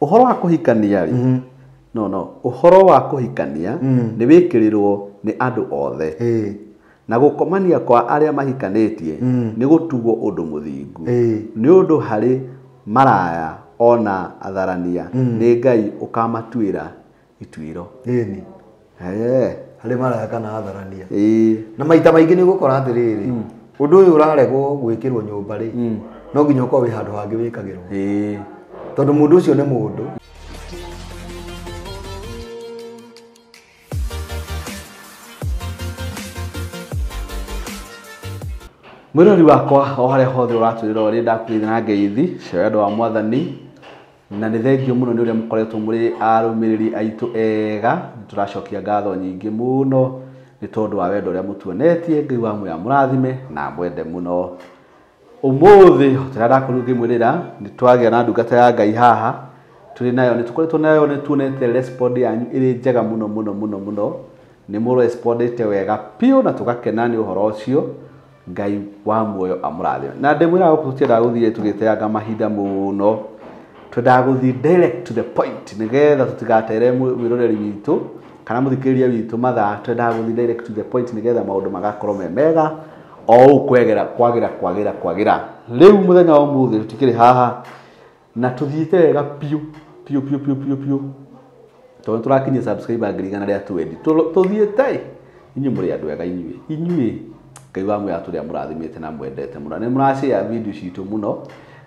Ũhoro wa kũhikania rĩ, no ũhoro wa kũhikania nĩ wĩkĩrĩrwo nĩ andũ othe. Na gũkomania kwa arĩa mahikanĩtie nĩ gũtugwo ũndũ mũthingu. Nĩ ũndũ harĩ maraya ona atharania nĩ Ngai ũkamatuĩra ituĩro. Ĩni. Harĩ maraya kana atharania. Na maita maingĩ nĩ ũgũkora atĩrĩrĩ, ũndũ ũyũ ũraregwo gwĩkĩrwo nyũmba rĩ, no nginya ũkorwo wĩ handũ hangĩ wĩkagĩrwo. Tondũ mũndũ ũcio nĩ mũndũ. Mwĩrori wakwa o harĩa hothe ũratwĩrora rĩ, ndakwĩra na ngeithi cia wendo wa Mwathani, na nĩ thengio mũno nĩ ũrĩa mũkoretwo mũrĩ arũmĩrĩri aitũ ega. Nĩ tũracokia ngatho nyingĩ mũno nĩ tondũ wa wendo ũrĩa mũtuonetie. Ngai wa muoyo amũrathime na amwende mũno. Ũmũthĩ tũrĩa ndakorirwo ngĩmwĩrĩra nĩ twagĩa na ndungata ya Ngai haha tũrĩ nayo, nĩ tũkoretwo nayo, nĩ tuonete respond yanyu ĩrĩ njega mũno mũno mũno mũno. Nĩ mũrespondĩte wega biũ na tũgakena nĩ ũhoro ũcio. Ngai wa muoyo amũrathime. Na ndĩmwĩraga gũkũ tũtiendaga gũthiĩ tũgĩteanga mahinda mũno, twendaga gũthiĩ direct to the point nĩgetha tũtigatere mwĩroreri witũ kana mũthikĩrĩria witũ mathaa. Twendaga gũthiĩ direct to the point nĩgetha maũndũ magakorwo me mega o ũũ kwegera kwagĩra kwagĩra kwagĩra. Rĩu mũthenya wa ũmũthĩ tũtikĩrĩ haha na tũthiĩte wega biũ biũ biũ biũ biũ biũ, tondũ tũrakinyia subscriber 120,000. Tũthiĩte inyuĩ mũrĩ andũ ega, inyuĩ Ngai wa muoyo atũrĩa mũrathimĩte na mwendete mũno. Nĩ mũrashare video citũ mũno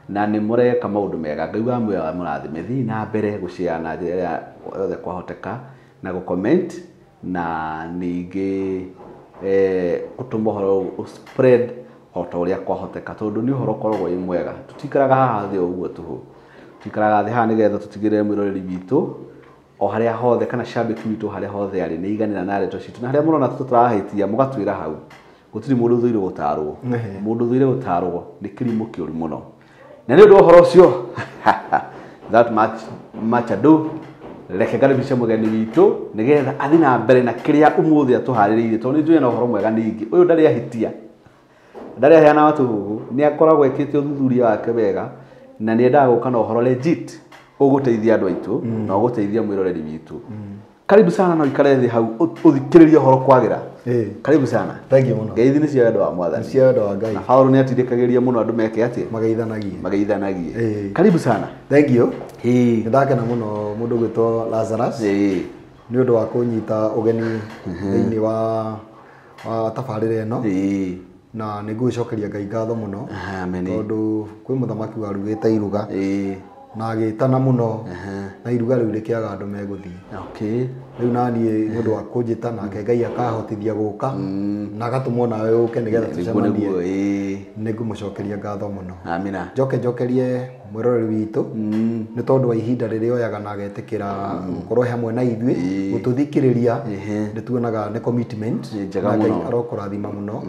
na nĩ mũreka maũndũ mega. Ngai wa muoyo amũrathime. Thiĩ na mbere gũshare na njĩra ĩrĩa yothe kwahoteka na gũcomment na ningĩ gũtũma ũhoro ũ spread o ta ũrĩa kwahoteka, tondũ nĩ ũhoro ũkoragwo wĩ mwega. Tũtikaraga haha thĩ o ũguo tũhũ, tũikaraga thĩ haha nĩgetha tũtigĩrĩre mwĩroreri witũ o harĩa hothe kana shabiki witũ harĩa hothe arĩ nĩ iganĩra na ndeto citũ, na harĩa mũrona tũtarahĩtia mũgatwĩra hau. Gũtirĩ mũndũ ũthũire gũtarwo. Mũndũ ũthũire gũtarwo nĩ kĩrimũ kĩũru mũno. Na nĩ ũndũ wa ũhoro ũcio, that much ado, reke ngaribishe mũgeni witũ nĩgetha athiĩ na mbere na kĩrĩa ũmũthĩ atũharĩrĩirie, tondũ nĩ njũĩ na ũhoro mwega. Ningĩ ũyũ ndarĩ ahĩtia, ndarĩ aheana matũhũhũ, nĩ akoragwo ekĩte ũthuthuria wake wega na nĩ endaga gũka na ũhoro legit ũgũteithia andũ aitũ na ũgũteithia mwĩroreri witũ. Karibu sana, na ũikare thĩ hau ũthikĩrĩrie ũhoro kwagĩra. Karibu sana. Thank you mũno. Ngeithi nĩ cia wendo wa Mwathani. Nĩ cia wendo wa Ngai. Na Paũlũ nĩ atindĩkagĩrĩria mũno andũ meke atĩa? Mageithanagie. Mageithanagie. Karibu sana. Thank you. Nĩ ndakena mũno mũndũ gwĩtwo Lazarus. Nĩ ũndũ wa kũnyita ũgeni thĩinĩ wa tabarĩra ĩno. Na nĩ ngũgĩcokeria Ngai ngatho mũno. Tondũ kwĩ mũthamaki warugĩte iruga. Na agĩtana mũno na iruga rĩu rĩkĩaga andũ megũthiĩ. Rĩu naniĩ nĩ ũndũ wa kũnjĩta nake Ngai akahotithia gũka na agatũmwo nawe ũke nĩgetha tũcemanie. Nĩ ngũmũcokeria ngatho mũno. Amina. Njoke njokerie mwĩroreri witũ nĩ tondũ wa ihinda rĩrĩa oyaga na agetĩkĩra gũkorwo hamwe na ithuĩ gũtũthikĩrĩria. Nĩ tuonaga nĩ commitment na Ngai arokũrathima mũno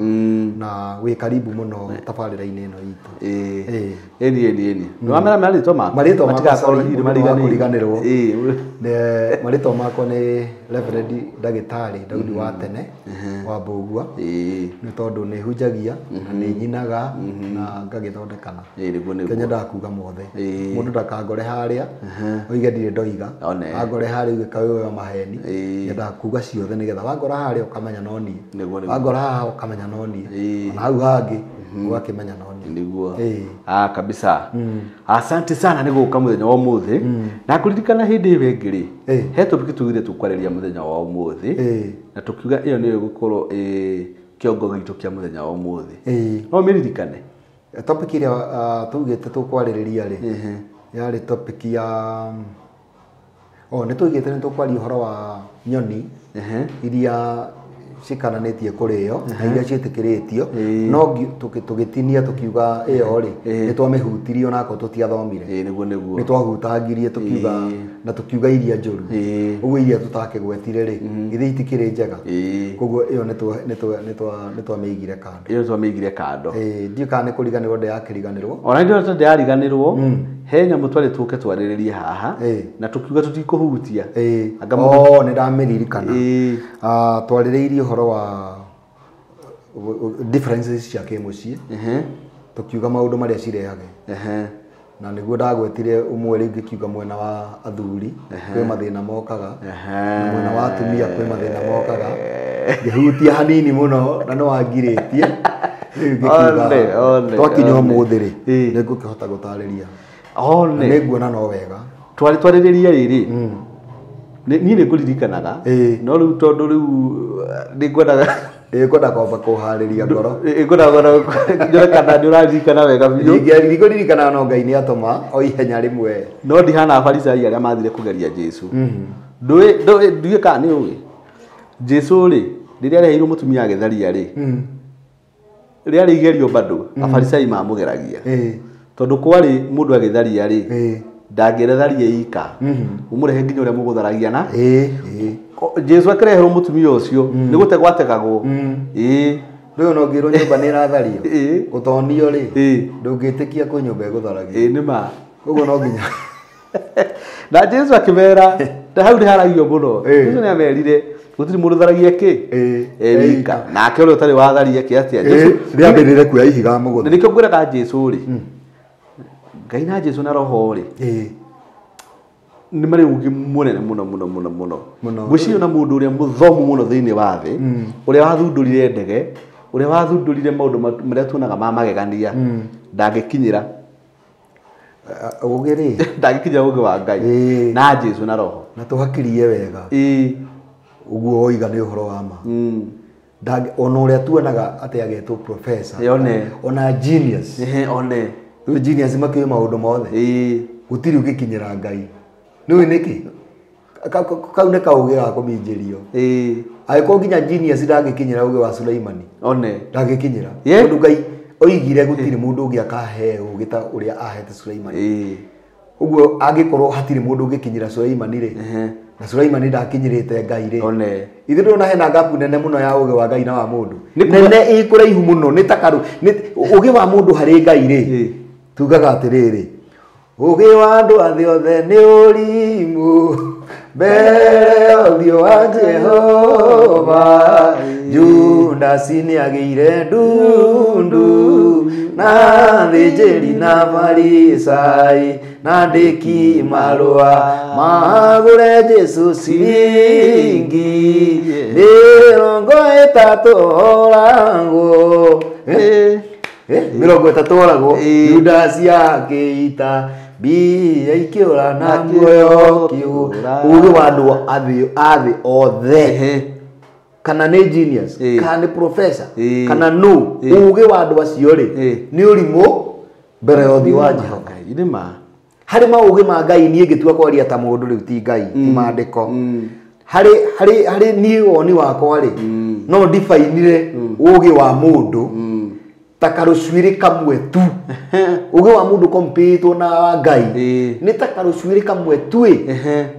na wĩ karibu mũno tabarĩra-inĩ ĩno itũ. Ĩni. Nĩ wamera marĩtwa maku? Marĩtwa makwa, sorry, mariganĩrwo. Marĩtwa makwa nĩ Reverend Ndagĩtarĩ Daudi wa tene wa Mbũgua. Nĩ tondũ nĩ hunjagia na nĩ nyinaga na ngagĩthondekana. Nĩguo. Nyendaga kuga mothe. Mũndũ ndakangore harĩa oige ndirĩ ndoiga, angore harĩa oige kaĩ ũyũ wa maheni. Nyendaga kuga ciothe nĩgetha wangora harĩa ũkamenya no niĩ, wangora haha ũkamenya no niĩ, na hau hangĩ ũgakĩmenya no niĩ. Nĩguo. Kabisa. Asante sana nĩ gũka mũthenya wa ũmũthĩ. Na kũririkana hĩndĩ ĩyo ĩngĩ rĩ, he topic tugire tũkwarĩria mũthenya wa ũmũthĩ. Na tũkiuga ĩyo nĩyo ĩgũkorwo ĩ kĩongo gitũ kĩa mũthenya wa ũmũthĩ. No mĩririkane. Topic ĩrĩa tugĩte tũkwarĩrĩria rĩ, yarĩ topic ya nĩ tugĩte nĩ tũkwaria ũhoro wa nyoni iria cikananĩtie kũrĩo na iria ciĩtĩkĩrĩtio, no tũgĩtinia tũkiuga ĩyo rĩ nĩ twamĩhutirie onako tũtiathomire. Nĩguo. Nĩ twahutangirie tũkiuga na tũkiuga iria njũru, ũguo iria tũtakĩgwetire rĩ githĩ itikĩrĩ njega. Koguo ĩyo nĩ twamĩigire kando. Ĩyo twamĩigire kando. Ndiũĩ kana nĩ kũriganĩrwo ndĩrakĩriganĩrwo. Ona ndiũ ndĩrariganĩrwo. He nyamũ twarĩ tũke twarĩrĩrie haha na tũkiuga tũtikũhutia. Nĩ ndamĩririkana. Twarĩrĩirie ũhoro wa differences cia kĩmũciĩ, tũkiuga maũndũ marĩa cirehage. Na nĩguo ndagwetire ũmwe rĩu ngĩkiuga mwena wa athuri kwĩ mathĩna mokaga, na mwena wa atumia kwĩ mathĩna mokaga. Ngĩhutia hanini mũno na no wangirĩtie. Rĩu ngĩkiuga twakinya ũmũthĩ rĩ nĩngũkĩhota gũtarĩria. One. Nĩ nguona no wega. Twarĩrĩria rĩrĩ. Niĩ nĩ ngũririkanaga no rĩu tondũ rĩu nĩ ngwendaga ngwenda kwamba kũharĩria ngoro. Ngwenda njore kana nĩ ũraririkana wega biũ. Ingĩririkana no Ngai nĩ atũma o ihenya rĩmwe. No ndihana Afarisai arĩa mathire kũgeria Jesũ. Ndũĩ kana nĩ ũĩ Jesũ rĩ rĩrĩa areheirwo mũtumia agĩtharia rĩ rĩarĩ igerio bado Afarisai mamũgeragia tondũ kwarĩ mũndũ agĩtharia rĩ ndangĩretharia ika ũmũrehe nginya ũrĩa mũgũtharagia na Jesũ akĩreherwo mũtumia ũcio nĩ gũtegwo ategagwo. Rĩu no ngĩrwo nyũmba nĩ ĩrathario ũtonio rĩ ndũngĩtĩkia kwĩ nyũmba ĩgũtharagio. Nĩ ma. Koguo no nginya. Na Jesũ akĩmera hau nĩ haragio mũno. Jesũ nĩ amerire gũtirĩ mũndũ ũtharagia kĩ ika nake ũrĩa ũtarĩ watharia kĩ atĩa. Jesũ rĩambĩrĩre kuoya ihiga mũgũthe. Nĩkĩo ngwĩraga Jesũ rĩ Ngai na Jesũ na roho rĩ nĩ marĩ ũũgĩ mũnene mũno mũno mũno mũno. Ngwĩciria na mũndũ ũrĩa mũthomu mũno thĩinĩ wa thĩ ũrĩa wathundũrire ndege ũrĩa wathundũrire maũndũ marĩa tuonaga ma magegania ndangĩkinyĩra ũũgĩ rĩ ndangĩkinyĩra ũũgĩ wa Ngai na Jesũ na roho. Na tũhakirie wega ũguo woiga nĩ ũhoro wa ma. Ona ũrĩa tuonaga atĩ agetwo professor ona genius one rĩu genius makĩũĩ maũndũ mothe gũtirĩ ũngĩkinyĩra Ngai. Nĩũĩ nĩkĩ? Kau nĩ kaũgĩ ga kũminjĩrio. Angĩkorwo nginya genius ndangĩkinyĩra ũgĩ wa Suleimani ndangĩkinyĩra tondũ Ngai oigire gũtirĩ mũndũ ũngĩ akahe ũgĩ ta ũrĩa ahete Suleimani. Ũguo angĩkorwo hatirĩ mũndũ ũngĩkinyĩra Suleimani rĩ na Suleimani ndakinyĩrĩte Ngai rĩ ithuĩ ndũrona hena gapu nene mũno ya ũgĩ wa Ngai na wa mũndũ nene ĩ kũraihu mũno nĩ ta karũ ũgĩ wa mũndũ harĩ Ngai rĩ tugaga atĩrĩrĩ ũgĩ wa andũ a thĩ othe nĩ ũrimũ mbere ya ũthiũ wa Jehova. Judasi nĩagĩire ndundu na athĩnjĩri na Farisai na andĩki marũa magũre Jesũ ciringi 30 oragwo 30 oragwo. Judasi akĩita mbia ikĩũra na muoyo kĩũra. Ũũgĩ wa andũ a thĩ othe kana nĩ genius kana nĩ professor kana no ũũgĩ wa andũ acio rĩ nĩ ũrimũ mbere ya ũthiũ wa Jehova. Harĩ maũgĩ ma Ngai niĩ ngĩtua kwaria ta mũndũ rĩu ti Ngai ti maandĩko harĩ niĩ woni wakwa rĩ no ndibainire ũũgĩ wa mũndũ ta karũcuĩrĩ kamwe tu. Ũũgĩ wa mũndũ compete na wa Ngai nĩ ta karũcuĩrĩ kamwe tu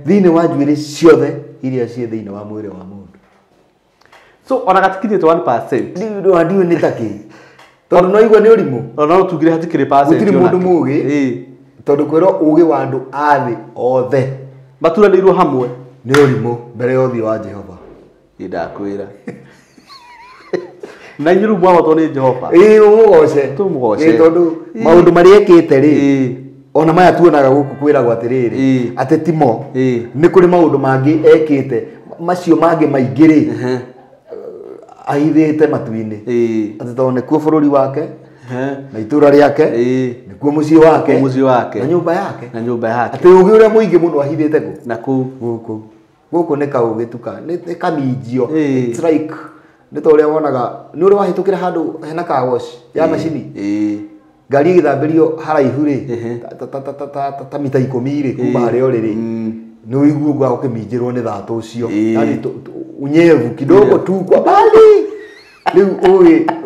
thĩinĩ wa njuĩrĩ ciothe iria ciĩ thĩinĩ wa mwĩrĩ wa mũndũ. So ona gatikinyĩte 1%. Ndiũĩ nĩ ta kĩ tondũ no igua nĩ ũrimũ. Ona no tugire hatikĩrĩ percent. Gũtirĩ mũndũ mũũgĩ tondũ kwĩrwo ũũgĩ wa andũ a thĩ othe maturanĩirwo hamwe nĩ ũrimũ mbere ya ũthiũ wa Jehova. Ndakwĩra na inyuĩ rĩu mwahotwo nĩ Jehova. Ũmũgoce tũmũgoce tondũ maũndũ marĩa ekĩte rĩ ona maya tuonaga gũkũ kwĩragwo atĩrĩrĩ atĩ timo nĩ kũrĩ maũndũ mangĩ ekĩte macio mangĩ maingĩ rĩ ahithĩte matu-inĩ atĩ tondũ nĩkuo bũrũri wake na itũra rĩake nĩkuo mũciĩ wake na nyũmba yake atĩ ũũgĩ ũrĩa mũingĩ mũno ahithĩte kũ na kũu gũkũ gũkũ nĩ kaũgĩ tu nĩ kaminjio. It's like nĩ ta ũrĩa wonaga nĩ ũrĩa wahĩtũkĩra handũ hena car wash ya macini ngari ĩgĩthambĩrio haraihu rĩ ta mita 10 rĩ kuma harĩa ũrĩ rĩ nĩ ũiguaga ũkĩminjĩrwo nĩ thatũ ũcio yani unyevu kidogo tu kwa mbali. Rĩu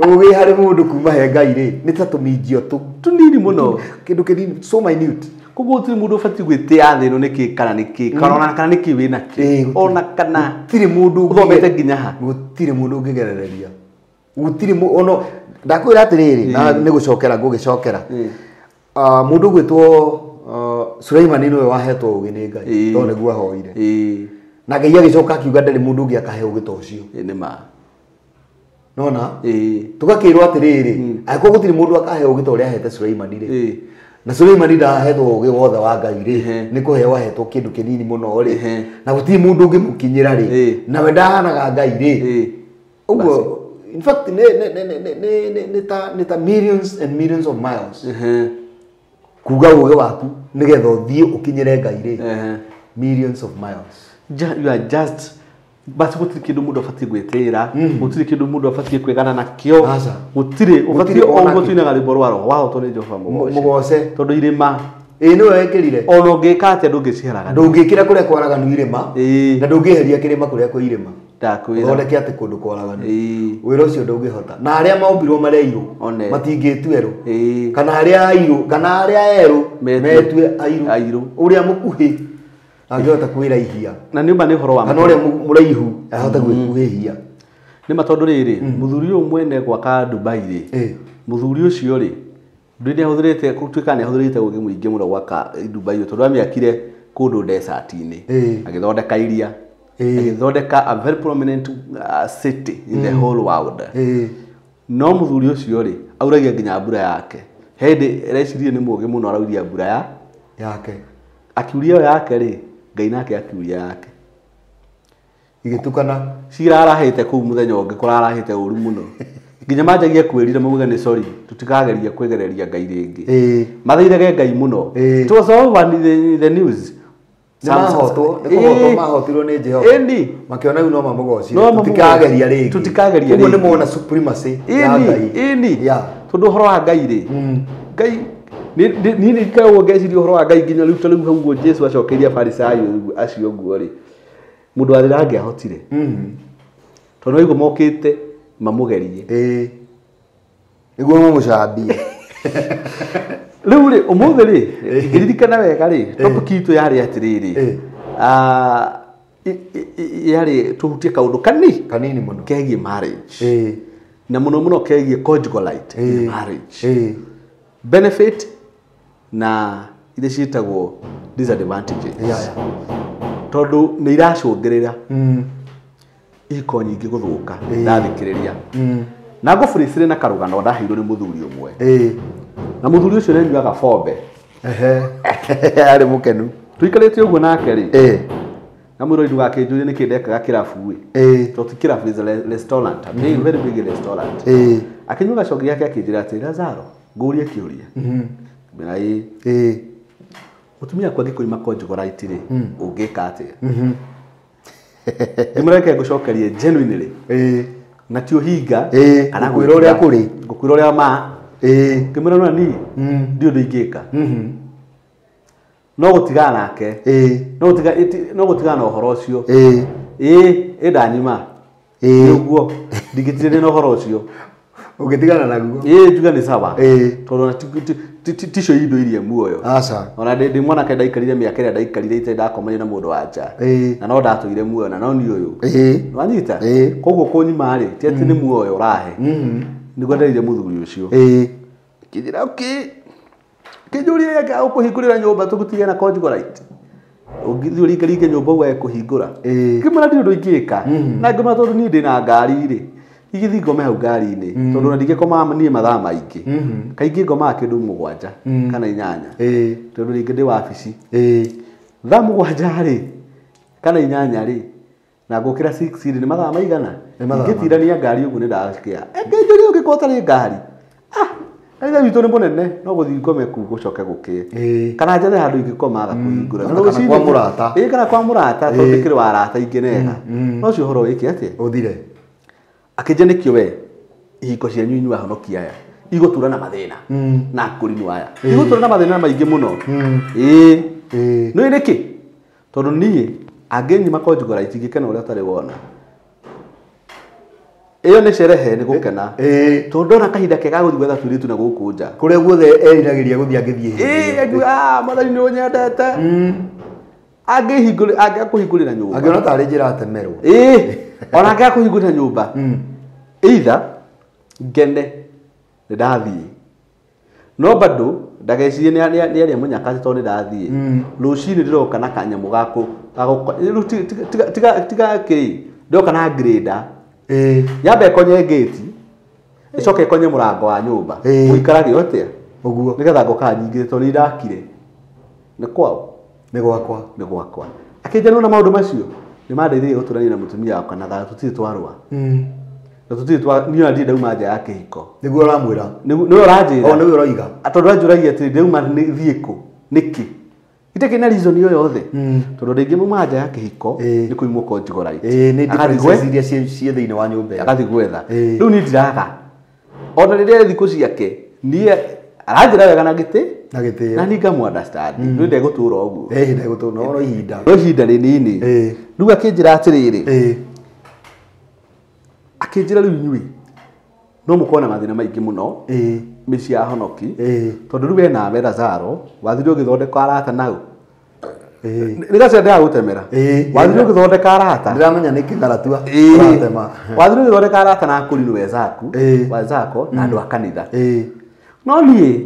ũũgĩ harĩ mũndũ kuma he Ngai rĩ nĩ ta tũminjio tũnini mũno kĩndũ kĩnini so minute. Koguo gũtirĩ mũndũ ũbatiĩ gwĩtĩa thĩ ĩno nĩkĩ kana nĩkĩ kana ona kana nĩkĩ wĩna kĩ ona kana gũtirĩ mũndũ ũthomete nginya ha gũtirĩ mũndũ ũngĩgerereria gũtirĩ ono ndakwĩra atĩrĩrĩ na nĩ gũcokera ngũgĩcokera mũndũ ũgwĩtwo Suleimani nĩwe wahetwo ũũgĩ nĩ Ngai tondũ nĩguo ahoire na Ngai agĩcoka akiuga ndarĩ mũndũ ũngĩ akahe ũũgĩ ta ũcio. Nĩ ma nona tũgakĩrwo atĩrĩrĩ angĩkorwo gũtirĩ mũndũ akahe ũũgĩ ta ũrĩa ahete Suleimani rĩ Na Suleimani ndahetwo ũgĩ wothe wa Ngai rĩ, nĩ kũheo ahetwo kĩndũ kĩnini mũno rĩ, na gũtirĩ mũndũ ũngĩmũkinyĩra rĩ, nawe ndahanaga Ngai rĩ. Ũguo in fact nĩ ta millions and millions of miles. Kuga ũgĩ waku nĩgetha ũthiĩ ũkinyĩre Ngai rĩ, millions of miles. You are just basi gũtirĩ kĩndũ mũndũ abatiĩ gwĩtĩĩra, gũtirĩ kĩndũ mũndũ abatiĩ kwĩgana nakĩo, gũtirĩ ũbatiĩ o ũguo tuinaga rwĩmbo rwa roho wahotwo nĩ Jehova mũgoce, tondũ irĩma ĩĩ nĩwe wekĩrire, ona ũngĩka atĩa ndũngĩciharagania, ndũngĩkĩra kũrĩa kwaraganu irĩma, na ndũngĩeheria kĩrĩma kũrĩa kwĩ irĩma, ndakwĩra ũthondeke atĩ kũndũ kwaraganu, wĩra ũcio ndũngĩhota. Na arĩa mombirwo marĩ airũ matingĩtua erũ, kana arĩa airũ kana arĩa erũ metue airũ, ũrĩa mũkuhĩ angĩhota kwĩraihia na nĩ ma nĩ ũhoro wa kana ũrĩa mũraihu ahote gwĩkuhĩhia. Nĩ ma tondũ rĩrĩ mũthuri ũyũ mwene gwaka Dubai rĩ, mũthuri ũcio rĩ ndũĩ nĩ ahũthĩrĩte gũtuĩka nĩ ahũthĩrĩte ũgĩ mũingĩ mũno gwaka Dubai tondũ amĩakire kũndũ desert-inĩ, agĩthondeka iria, agĩthondeka a very prominent city in the whole world. No mũthuri ũcio rĩ auragia nginya mbura yake, hĩndĩ erecirie nĩ mũũgĩ mũno arauria mbura yake, akiuria ĩyo yake rĩ, Ngai nake akiuria yake igĩtukana, cirarahĩte kũu mũthenya ũngĩ kũrarahĩte ũru mũno nginya manjagia kwĩrira mauge nĩ sorry tutikageria kwĩgereria Ngai rĩngĩ, mathaithage Ngai mũno. It was all over in the news. Nĩ kũhotwo mahotirwo nĩ Jehova, makĩona rĩu no mamũgocire, tutikageria rĩngĩ, tutikageria rĩngĩ. Ũguo nĩ mona supremacy ya Ngai. Ĩni tondũ ũhoro wa Ngai rĩ, Ngai niĩ ndirikanaga ngeciria ũhoro wa Ngai nginya rĩu ta rĩu hau ũguo Jesu acokeirie Afarisayo acio ũguo rĩ, mũndũ wa thĩna angĩahotire, tondũ waigua mokĩte mamũgerie, nĩguo mamũcambie. Rĩu rĩ ũmũthĩ rĩ ngĩririkana wega rĩ, topic itũ yarĩ atĩrĩrĩ, yarĩ tũhutie kaũndũ kanini mũno kegiĩ marriage, na mũno mũno kegiĩ conjugal right in marriage, benefit na iria ciĩtagwo disadvantages, tondũ nĩ iracũngĩrĩra ihiko nyingĩ gũthũka. Ndathikĩrĩria na ngũbũrĩcire na karũgano ndaheirwo nĩ mũthuri ũmwe, na mũthuri ũcio nĩ anyuaga bombe. Arĩ mũkenu. Tũikarĩte ũguo nake rĩ, na mwĩrwo ndũgakĩnjũrie nĩkĩ ndekaga kĩrabu ĩ, tondũ ti kĩrabu, is a restaurant, a big, very big restaurant. Akĩnyua gacoki gake akĩnjĩra atĩ Lazaro, ngũrie kĩũria. Ngĩmwĩra ĩĩ. Mũtumia akwa angĩkũima conjugal right rĩ, ũngĩka atĩa? Ngĩmwĩra reke ngũcokerie genuinely, na ti ũhinga kana ngũkwĩra ũrĩa kũrĩ, ngũkwĩra ũrĩa ma. Ngĩmwĩra no niĩ ndiũĩ ũndũ ingĩka, no gũtigana nake, no gũtigana na ũhoro ũcio. Ĩ ndanyima ũguo ndingĩtirĩria na ũhoro ũcio, ũngĩtigana naguo ĩ njuge nĩ sawa, tondũ ticio indo iria muoyo. Ona ndĩ mwanake ndaikarire mĩaka ĩrĩa ndaikarire itarĩ ndakomania na mũndũ wa nja, na no ndatũire muoyo na no niĩ ũyũ wanyita. Koguo kũnyima rĩ ti atĩ nĩ muoyo ũrahe, nĩguo nderire mũthuri ũcio. Kĩnjĩra okay, kĩnjũrie ũkũhingũrĩra nyũmba tũgũtige na conjugal right, ũngĩthiĩ ũringaringe nyũmba ũguo ekũhingũra. Ngĩmwĩra ndirĩ ũndũ ingĩka, na ngĩmwĩra tondũ niĩ ndĩna ngari rĩ, igĩthiĩ ngome hau ngari-inĩ, tondũ ona ndingĩkoma niĩ mathaa maingĩ, kaingĩ ngomaga kĩndũ 7 kana 8, tondũ rĩngĩ ndĩ wabici. Thaa 7 rĩ kana 8 rĩ, na ngũkĩra 6 rĩ, nĩ mathaa maigana ingĩtirania ngari ũguo nĩ ndakĩa. Ngĩnjũria ũngĩkorwo ũtarĩ ngari, kanitha witũ nĩ mũnene, no gũthiĩ ngome kũu gũcoke gũkĩe, kana njethe handũ ingĩkoma agakũhingũra, kana kwa mũrata. Kana kwa mũrata, tondũ ndĩkĩrĩ wa arata ingĩ nega. No ũcio ũhoro wĩke atĩa ũthire. Akĩnjia nĩkĩo we ihiko cianyu inyuĩ ahonokia aya igũtũra na mathĩna na akũrinũ aya igũtũra na mathĩna maingĩ mũno. Ĩĩ nĩ nĩkĩ? Tondũ niĩ angĩnyima conjugal right ingĩkena ũrĩa ũtarĩ wona, ĩyo nĩ sherehe, nĩ gũkena, tondũ ndona kahinda kega gũthiĩ gwetha tũirĩtu na gũkũ nja kũrĩa guothe eriragĩria gũthiĩ angĩthiĩ hĩndĩ ĩyo. Mwathani nĩ ũnyendete, angĩakũhingũrĩra nyũmba, angĩona tarĩ njĩra atemerwo, ona angĩakũhingũrĩra nyũmba, either ngene nĩ ndathiĩ, no bado ndagecirie nĩ arĩa mũnyakati tondũ nĩ ndathiĩ. Rũcinĩ ndĩroka na kanyamũ gakũ tiga kĩ ndĩroka na grader, yambe ĩkonye ngĩti, ĩcoke ĩkonye mũrango wa nyũmba, ũikarage atĩa? Ũguo. Nĩgetha ngoka nyingĩ tondũ nĩ irakire. Nĩ kwao. Nĩ gwakwa. Nĩ gwakwa. Akĩnjĩra nĩwona maũndũ macio nĩ mandeithirie gũtũrania na mũtumia wakwa na thayũ tũtirĩ twarũa. Na tũtirĩ twa niĩ ona ndirĩ ndauma nja ya kĩhiko. Nĩguo ũramwĩra. Nĩwe ũranjĩra. O nĩwe ũroiga. Tondũ anjũragia atĩrĩ ndauma thiĩ kũ? Nĩkĩ? Itakĩrĩ na reason yo yothe. Tondũ andũ aingĩ maumaga nja ya kĩhiko nĩ kũimwo conjugal right. Nĩ differences iria ciĩ thĩinĩ wa nyũmba ĩyo. Agathiĩ gwetha. Rĩu niĩ ndiraga. Ona rĩrĩa thikũ ciake niĩ aranjĩra wega na gĩtĩ. Na gĩtĩo. Na niĩ ngamu understand. Rĩu ndegũtũra ũguo. Ndegũtũra no ihinda. No ihinda rĩnini. Rĩu akĩnjĩra atĩrĩrĩ. Akĩnjĩra rĩu inyuĩ no mũkorwo na mathĩna maingĩ mũno. Mĩciĩ ya honoki. Tondũ rĩu we nawe Lazaro wathire ũgĩthondeka arata nau. Nĩ gacia ndĩraga gũtemera. Wathire ũgĩthondeka arata. Ndĩramenya nĩ kĩgaratua ũratema. Wathire ũgĩthondeka arata na akũrinũ wenzaku, wenzako na andũ a kanitha. No niĩ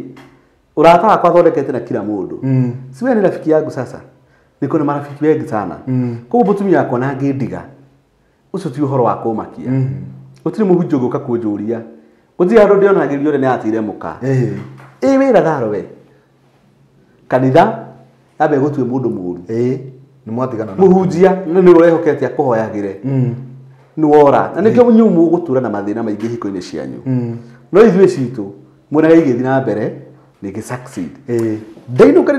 ũrata wakwa thondekete na kila mũndũ. Si wewe ni rafiki yangu sasa. Niko na marafiki wengi sana. Koguo mũtumia wakwa na angĩndiga ũcio ti ũhoro wa kũmakia. Gũtirĩ mũhunjia ũgũka kũnjũria. Gũtirĩ handũ ndĩonagĩrio ũrĩa nĩateire mũka. Ĩ wĩ Lazaro we. Kanitha ambe gũtue mũndũ mũũru. Nĩ mwatigana. Mũhunjia nĩ ũrehokete akũhoyagĩre. Nĩ wora. Na nĩkĩo inyuĩ mũgũtũra na mathĩna maingĩ hiko-inĩ cianyu. No ithuĩ citũ muonaga igĩthiĩ na mbere nĩ ĩgĩ succeed. Ndainũka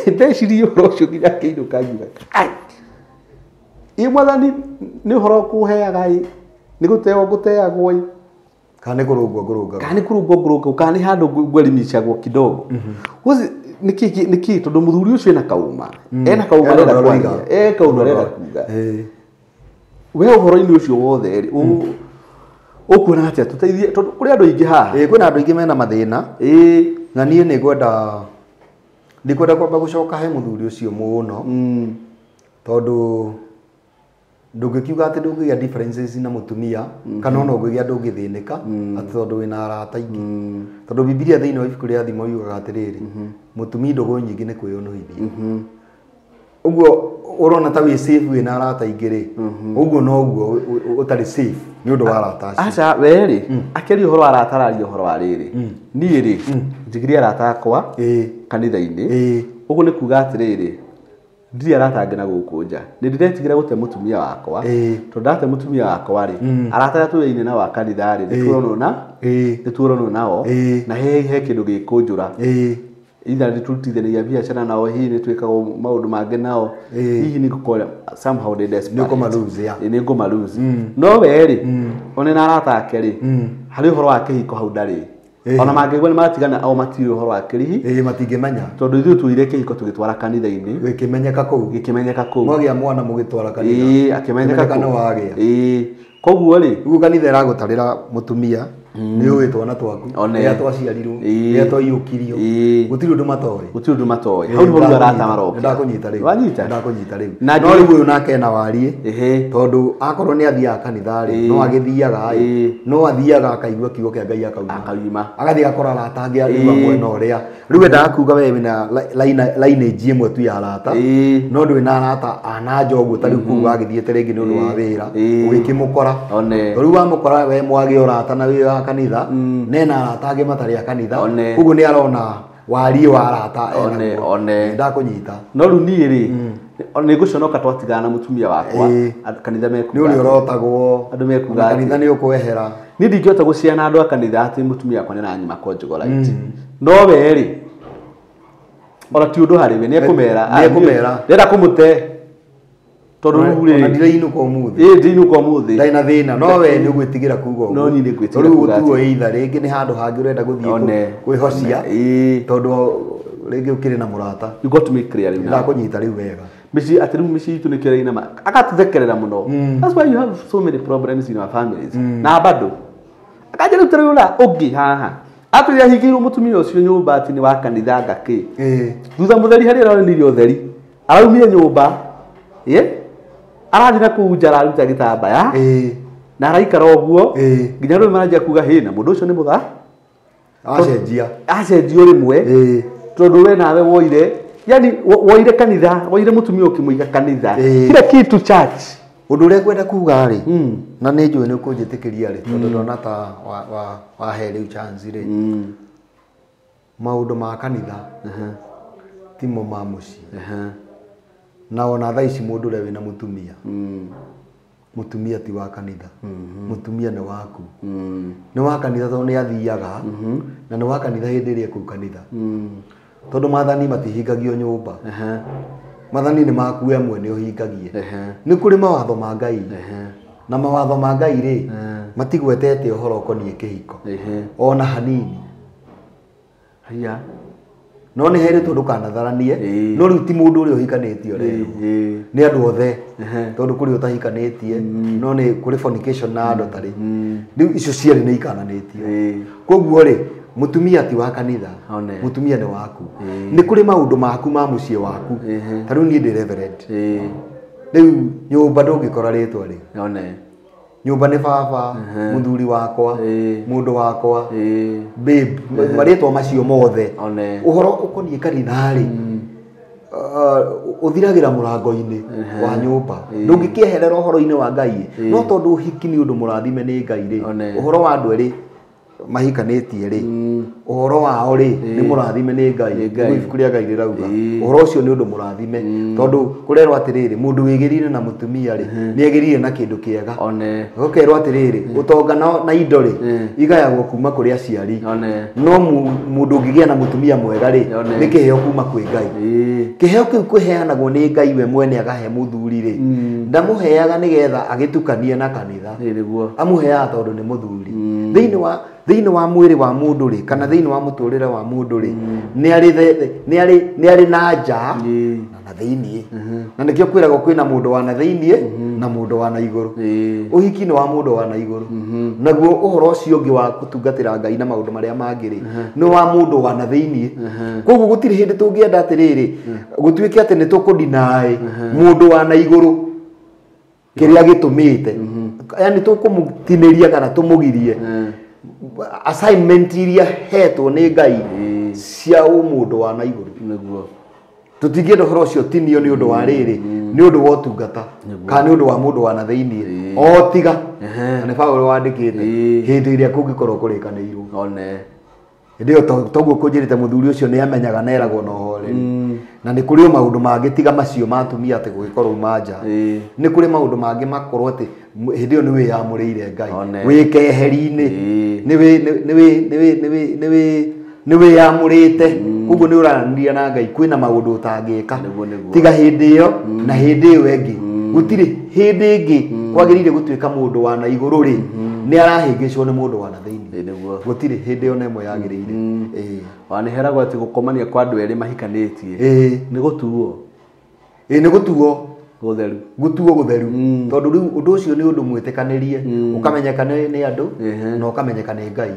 ndeciria ũhoro ũcio nginya ngĩinũka ngiuga ai. Ĩ mwathani nĩ ũhoro ũkũheaga ĩ nĩ gũteo ngũteagwo ĩ. Kana nĩ kũrũngwo ngũrũngagwo. Kana nĩ kũrũngwo ngũrũngagwo kana nĩ handũ ngwerimicagwo kidogo. Nĩkĩ tondũ mũthuri ũcio ena kauma. Ena kauma arenda kwaria. E kaũndũ arenda kuga. We ũhoro-inĩ ũcio wothe rĩ ũkuona atĩa tũteithie tondũ kũrĩ andũ aingĩ haha. Kwĩna andũ aingĩ mena mathĩna. Na niĩ nĩngwenda ndikwenda kwamba gũcoka he mũthuri ũcio mũno. Tondũ ndũngĩkiuga atĩ ndũngĩgĩa differences na mũtumia kana ona ũngĩgĩa ndũngĩthĩnĩka atĩ tondũ wĩna arata aingĩ. Tondũ Bibilia thĩinĩ wa ibuku rĩa Thimo yugaga atĩrĩrĩ mũtumia ndũgũ nyingĩ nĩ kwĩyũnũhithia. Ũguo ũrona ta wĩ safe wĩna arata aingĩ rĩ ũguo noguo ũtarĩ safe nĩ ũndũ wa arata acio. Aca we rĩ akĩaria ũhoro wa arata araria ũhoro wa rĩrĩ. Niĩ rĩ njigire arata akwa kanitha-inĩ. Ũguo nĩ kuga atĩrĩrĩ ndirĩ arata angĩ na gũkũ nja. Nĩ ndĩretigĩra gũte mũtumia wakwa. Tondũ ndate mũtumia wakwa rĩ arata arĩa tũrĩ nao a kanitha rĩ nĩ tuoronwo nao na he kĩndũ gĩkũnjũra. Either nĩ tũrutithanagia biacara nao hihi nĩ twĩkaga maũndũ mangĩ nao hihi nĩ ngũkora somehow they desperate. Nĩ ũkũma lose, yeah. Nĩ ngũma lose. No we rĩ one na arata ake rĩ harĩ ũhoro wa kĩhiko hau ndarĩ. Ona mangĩigua nĩ matigana o matirĩ ũhoro wa kĩrihi. Matingĩmenya. Tondũ ithuĩ tuoire kĩhiko tũgĩtwara kanitha-inĩ. Gĩkĩmenyeka kũu. Gĩkĩmenyeka kũu. Mwagĩa mwana mũgĩtwara kanitha. Akĩmenyeka kũu. Nĩ wagĩa. Koguo rĩ rĩu kanitha ĩragũtarĩra mũtumia nĩ ũĩ twana twaku rĩrĩa twaciarirwo rĩrĩa twaiyũkirio gũtirĩ ũndũ matoĩ. Gũtirĩ ũndũ matoĩ. Hau nĩho rĩu arata maroka. Nĩndakũnyita rĩu. Wanyita? Nĩndakũnyita rĩu. No rĩu ũyũ nake ena wariĩ tondũ akorwo nĩ athiaga kanitha rĩ no agĩthiaga ĩ no athiaga akaigua kiugo kĩa Ngai akauma. Agathiĩ agakora arata angĩ arĩa mwena ũrĩa. Rĩu endaga kuga we wĩna lineage ĩmwe tu ya arata no ndũrĩ na arata a na nja ũguo ta rĩu kũu wagĩthiĩte rĩngĩ nĩ ũndũ wa wĩra ũgĩkĩmũkora. Rĩu wamũkora we mwagĩa ũrata na wĩ wa kanitha nena arata angĩ matarĩ a kanitha koguo nĩ arona wariĩ wa arata enaguo. Ndakũnyita. No rĩu niĩ rĩ nĩ ngũconoka twatigana na mũtumia wakwa kanitha mekuga nĩ ũrĩa ũrotagwo andũ mekuga kanitha nĩ ũkwehera. Niĩ ndingĩhota gũciana andũ a kanitha atĩ mũtumia wakwa nĩ aranyima conjugal right. No we rĩ ona ti ũndũ harĩ we nĩ ekũmera. Nĩ ekũmera. Ndĩrenda kũmũte tondũ rĩu rĩ ona ndirainũka ũmũthĩ. Ndinũka ũmũthĩ. Ndarĩ na thĩna no we nĩ ũgwĩtigĩra kuga ũguo. No niĩ nĩ ngwĩtigĩra Rĩu kuga gũtuo atĩ either rĩngĩ nĩ handũ hangĩ ũrenda gũthiĩ kwĩhocia tondũ rĩngĩ ũkĩrĩ na mũrata. You got to make clear rĩu. Ndakũnyita rĩu wega. Mĩciĩ atĩ rĩu mĩciĩ itũ nĩkĩo ĩraina agatũthekerera mũno. That's why you have so many problems in our families. Na bado akanjĩra rĩu tarĩu ũrĩa ũngĩ haha atwĩra ahingĩirwo mũtumia ũcio nyũmba atĩ nĩ wa kanitha ngakĩ. Thutha mũtheri harĩa aronanirie ũtheri araumire nyũmba arathiĩ na kũu nja araruta gĩtambaya na araikara ũguo nginya rĩu maranjia kuga hĩ na mũndũ ũcio nĩ mũtha acenjia acenjio rĩmwe tondũ we nawe woire yani woire kanitha woire mũtumia ũkĩmũiga kanitha kila kitu church. Ũndũ ũrĩa ngwenda kuga rĩ na nĩ njũĩ nĩ ũkũnjĩtĩkĩria rĩ tondũ ndona ta wahe rĩu chance rĩ Maũndũ ma kanitha timo ma mũciĩ. Na ona thaa ici mũndũ ũrĩa wĩna mũtumia mũtumia ti wa kanitha. Mũtumia nĩ waku. Nĩ wa kanitha tondũ nĩ athiaga na nĩ wa kanitha hĩndĩ ĩrĩa kũu kanitha. Tondũ maathani matihingagio nyũmba. Maathani nĩ maku we mwene ũhingagie. Nĩ kũrĩ mawatho ma Ngai. Na mawatho ma Ngai rĩ matigwetete ũhoro ũkoniĩ kĩhiko. Ona hanini. Haya. No nĩ herĩtwo ndũkanatharanie no rĩu ti mũndũ ũrĩa ũhikanĩtie ũrerwo. Nĩ andũ othe tondũ kũrĩ ũtahikanĩtie no nĩ kũrĩ fornication na andũ tarĩ. Rĩu icio cierĩ nĩ ikananĩtio. Koguo rĩ mũtumia ti wa kanitha, mũtumia nĩ waku. Nĩ kũrĩ maũndũ maku ma mũciĩ waku. Ta rĩu niĩ ndĩ reverend. Rĩu nyũmba ndũngĩkora rĩtwa rĩ. Nyũmba nĩ baba, mũthuri wakwa, mũndũ wakwa, babe, marĩtwa macio mothe. Ũhoro ũkoniĩ kanitha rĩ, ũthiragĩra mũrango-inĩ wa nyũmba. Ndũngĩkĩeherera ũhoro-inĩ wa Ngai. No tondũ ũhiki nĩ ũndũ mũrathime nĩ Ngai rĩ, ũhoro wa andũ erĩ mahikanĩtie rĩ, ũhoro wao rĩ nĩ mũrathime nĩ Ngai. Nĩguo ibuku rĩa Ngai rĩrauga. Ũhoro ũcio nĩ ũndũ mũrathime tondũ kũrerwo atĩrĩrĩ mũndũ wĩgĩrire na mũtumia rĩ nĩ agĩrire na kĩndũ kĩega. Gũkerwo atĩrĩrĩ ũtonga na indo rĩ igayagwo kuma kũrĩ aciari. No mũndũ ũngĩgĩa na mũtumia mwega rĩ nĩ kĩheo kuma kwĩ Ngai. Kĩheo kĩu kĩheanagwo nĩ Ngai we mwene akahe mũthuri rĩ ndamũheaga nĩgetha agĩtukanie na kanitha. Amũheaga tondũ nĩ mũthuri. Thĩinĩ wa mwĩrĩ wa mũndũ rĩ kana thĩinĩ wa mũtũrĩre wa mũndũ rĩ nĩ arĩ na nja na thĩinĩ. Na nĩkĩo kwĩragwo kwĩna mũndũ wa na thĩinĩ na mũndũ wa na igũrũ. Ũhiki nĩ wa mũndũ wa na igũrũ. Naguo ũhoro ũcio ũngĩ wa gũtungatĩra Ngai na maũndũ marĩa mangĩ rĩ nĩ wa mũndũ wa na thĩinĩ. Koguo gũtirĩ hĩndĩ tũngĩenda atĩrĩrĩ gũtuĩke atĩ nĩ tũkũdeny mũndũ wa na igũrũ kĩrĩa gĩtũmĩte. Yaani tũkũmũtinĩria kana tũmũgirie assignment iria hetwo nĩ Ngai cia ũmũndũ wa na igũrũ. Nĩguo. Tũtingĩenda ũhoro ũcio tinio nĩ ũndũ wa rĩrĩ nĩ ũndũ wa ũtungata kana nĩ ũndũ wa mũndũ wa na thĩinĩ o tiga na nĩ Paũlũ wandĩkĩte hĩndĩ ĩrĩa kũngĩkorwo kũrĩkanĩirwo. Hĩndĩ ĩyo toguo kũnjĩrĩte mũthuri ũcio nĩ amenyaga na eragwo na ũhoreri. Na nĩ kũrĩ o maũndũ mangĩ tiga macio ma atumia atĩ gũgĩkorwo uma nja. Nĩ kũrĩ maũndũ mangĩ makorwo atĩ hĩndĩ ĩyo nĩ wĩyamũrĩire Ngai. Wĩ keheri-inĩ. Nĩ wĩyamũrĩte. Koguo nĩ ũraranĩria na Ngai kwĩna maũndũ ũtangĩka. Tiga hĩndĩ ĩyo na hĩndĩ ĩyo ĩngĩ. Gũtirĩ hĩndĩ ĩngĩ kwagĩrĩire gũtuĩka mũndũ wa na igũrũ rĩ nĩ arahĩngĩcwo nĩ mũndũ wa na thĩinĩ. Gũtirĩ hĩndĩ ona ĩmwe yagĩrĩire. Ona nĩ heragwo atĩ gũkomania kwa andũ erĩ mahikanĩtie nĩ gũtuo. Nĩ gũtuo gũtheru. Gũtuo gũtheru. Tondũ rĩu ũndũ ũcio nĩ ũndũ mwĩtĩkanĩrie ũkamenyeka nĩ andũ na ũkamenyeka nĩ Ngai.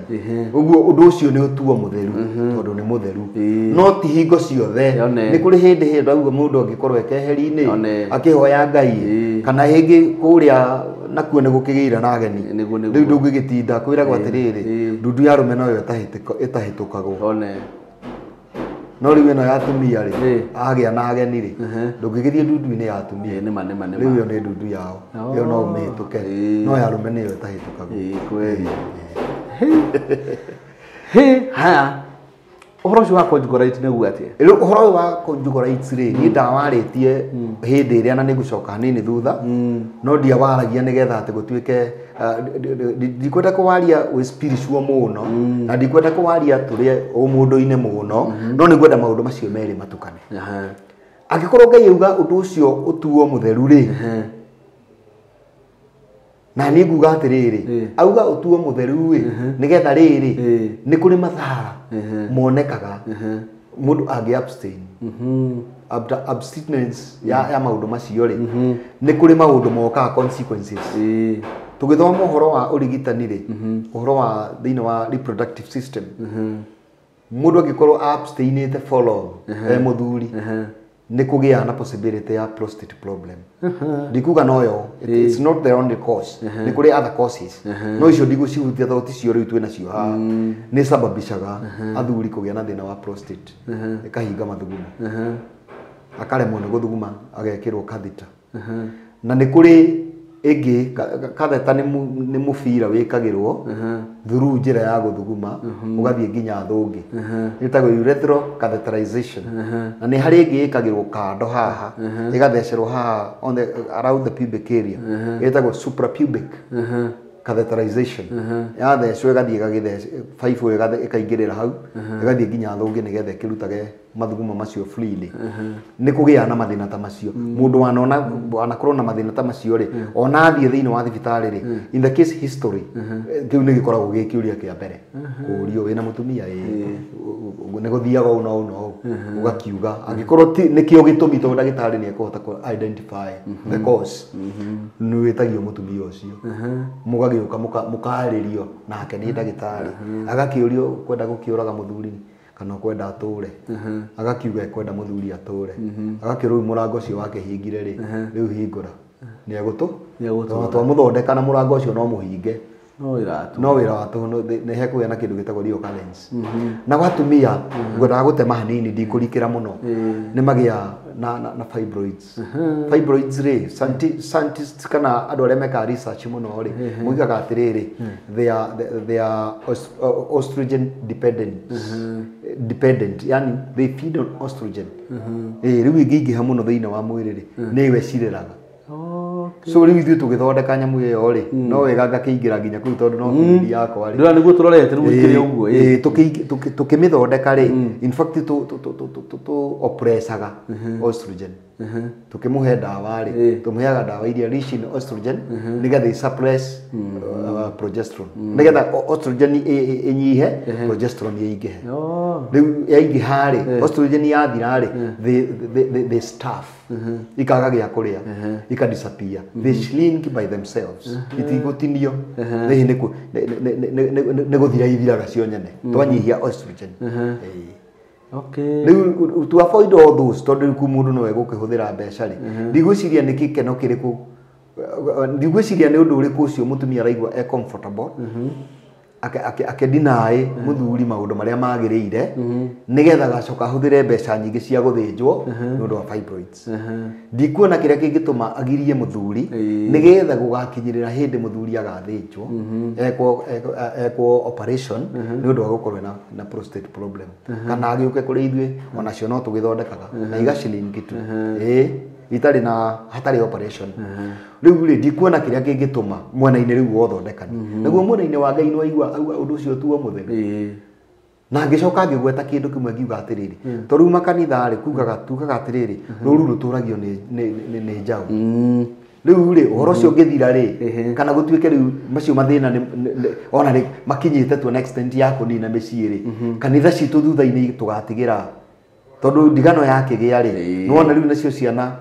Ũguo ũndũ ũcio nĩ ũtuo mũtheru tondũ nĩ mũtheru. No ti hingo ciothe. Nĩ kũrĩ hĩndĩ rauga mũndũ angĩkorwo e keheri-inĩ akĩhoya Ngai kana hĩngĩ kũrĩa nakuo nĩ gũkĩgĩire na ageni. Rĩu ndũngĩgĩtinda kwĩragwo atĩrĩrĩ ndundu ya arũme noyo ĩtahĩtũkagwo. No rĩu ĩno ya atumia rĩ agĩa na ageni rĩ ndũngĩgĩthiĩ ndundu-inĩ ya atumia. Rĩu ĩyo nĩ ndundu yao. Ĩyo no ũmĩhĩtũke. No ya arũme nĩyo ĩtahĩtũkagwo. Kweli. Haya. Ũhoro ũcio wa conjugal rights nĩguo atĩa? Rĩu ũhoro ũyũ wa conjugal rights rĩ niĩ ndawarĩtie hĩndĩ ĩrĩa na nĩngũcoka hanini thutha no ndiawaragia nĩgetha atĩ gũtuĩke ndikwenda kũwaria wĩ spiritual mũno na ndikwenda kũwaria tũrĩ ũmũndũ-inĩ mũno no nĩngwenda maũndũ macio merĩ matukane. Angĩkorwo Ngai auga ũndũ ũcio ũtuo mũtheru rĩ na niĩ nguga atĩrĩrĩ auga ũtuo mũtheru rĩ nĩgetha rĩrĩ nĩ kũrĩ mathara monekaga mũndũ angĩ abstain. Abstinence ya maũndũ macio rĩ nĩ kũrĩ maũndũ mokaga consequences. Tũgĩthoma ũhoro wa ũrigitani rĩ ũhoro wa thĩinĩ wa reproductive system mũndũ angĩkorwo abstainĩte for long e mũthuri nĩ kũgĩa na possibility ya prostate problem. Ndikuga noyo it's not the only cause. Nĩ kũrĩ other causes. No icio ndigũcihutia tondũ ti cio rĩu twĩ nacio haha. Nĩ sababishaga athuri kũgĩa na thĩna wa prostate. Ĩkahinga mathugumo. Akaremwo nĩ gũthuguma agekĩrwo catheter. Na nĩ kũrĩ ĩngĩ katheta nĩ mũbira wĩkagĩrwo through njĩra ya gũthuguma ũgathiĩ nginya thũngĩ, ĩtagwo urethral catheterization. Na nĩ harĩ ĩngĩ ĩkagĩrwo kando haha, ĩgathecerwo haha on the around the pubic area, ĩtagwo suprapubic catheterization. Yathecwo ĩgathiĩ ĩgagĩthece baibũ ĩkaingĩrĩra hau, ĩgathiĩ nginya thũngĩ nĩgetha ĩkĩrutage mathuguma macio freely. Nĩ kũgĩa na mathĩna ta macio. Mũndũ wanona wanakorwo na mathĩna ta macio rĩ, ona athiĩ thĩinĩ wa thibitarĩ rĩ, in the case history, kĩu nĩ gĩkoragwo gĩ kĩũria kĩa mbere kũũrio, wĩna mũtumia? Ĩĩ. Nĩ gũthiaga ũũ na ũũ na ũũ, ũgakiuga angĩkorwo nĩkĩo gĩtũmi, tondũ ndagĩtarĩ nĩ ekũhota kũ identify the cause, nĩ wĩtagio mũtumia ũcio, mũgagĩũka mũkarĩrio nake nĩ ndagĩtarĩ, agakĩũrio kwenda gũkĩũraga mũthuri kana kwenda atũre, agakiuga ekwenda mũthuri atũre, agakĩrwo rĩu mũrango ũcio wake hingire rĩ, rĩu hingũra nĩ egũtũ. Nĩ egũtũra. Twamũthondeka na mũrango ũcio no mũhinge. No wĩra tu. No wĩra wa tũhũ, nĩ hekũgĩa na kĩndũ gĩtagwo reoccurrence. Na gwatumia ngwendaga gũtema hanini, ndikũrikĩra mũno, nĩ magĩa na fibroids. Fibroids rĩ, scientists kana andũ arĩa mekaga research mũno rĩ, moigaga atĩrĩrĩ, they are estrogen dependent, yani they feed on estrogen. Rĩu ĩngĩingĩha mũno thĩinĩ wa mwĩrĩ rĩ, nĩwe cireraga. So rĩu ithuĩ tũgĩthondeka nyamũ ĩyo rĩ, no wega ngakĩingĩra nginya kũu tondũ no bũrũri yakwa rĩ. Ndĩrona nĩguo tũrorete rĩu ikĩrĩ ũguo, ĩĩ. Ĩĩ, tũkĩmĩthondeka rĩ, in fact tũ oppressaga estrogen. Tũkĩmũhe ndawa rĩ, tũmũheaga ndawa iria rich in estrogen nĩgetha ĩ suppress progesterone, nĩgetha estrogen ĩnyihe, progesterone ĩingĩhe. Rĩu yaingĩha rĩ, estrogen yathira rĩ, they starve, ikaga gĩa kũrĩa, ika disappear, they shrink by themselves, itigũtinio. Hihi nĩ gũthira ithiraga cio nyene twanyihia estrogen. Ĩĩ. Rĩu to avoid all those, tondũ rĩu mũndũ no egũkĩhũthĩra mbeca rĩ, ndigwĩciria nĩ gĩkeno kĩrĩkũ, ndigwĩciria nĩ ũndũ ũrĩkũ ũcio mũtumia araigua e comfortable akĩdeny mũthuri maũndũ marĩa magĩrĩire nĩgetha agacoka ahũthĩre mbeca nyingĩ cia gũthĩnjwo nĩ ũndũ wa fibroids. Ndikuona kĩrĩa kĩngĩtũma agirie mũthuri nĩgetha gũgakinyĩrĩra hĩndĩ mũthuri agathĩnjwo, ekwo operation nĩ ũndũ wa gũkorwo na prostate problem, kana agĩũke kũrĩ ithuĩ, onacio no tũgĩthondekaga na igaciringi tu, ĩĩ, itarĩ na hatarĩ operation. Rĩu rĩ, ndikuona kĩrĩa kĩngĩtũma mwena-inĩ rĩu wa ũthondekani. Naguo mwena-inĩ wa Ngai nĩwaigua auga ũndũ ũcio tuo mũtheru. Na ngĩcoka ngĩgweta kĩndũ kĩmwe, ngiuga atĩrĩrĩ, to rĩu makanitha rĩ, kugaga tugaga atĩrĩrĩ, rũru rũtũragio nĩ njaũ. Rĩu rĩ, ũhoro ũcio ũngĩthira rĩ, kana gũtuĩke rĩu macio mathĩna ona rĩ makinyĩte to an extent ya kũnina mĩciĩ rĩ, kanitha citũ thutha-inĩ tũgatigĩra, tondũ ndigano yakĩgĩa rĩ, nĩwona rĩu nacio ciana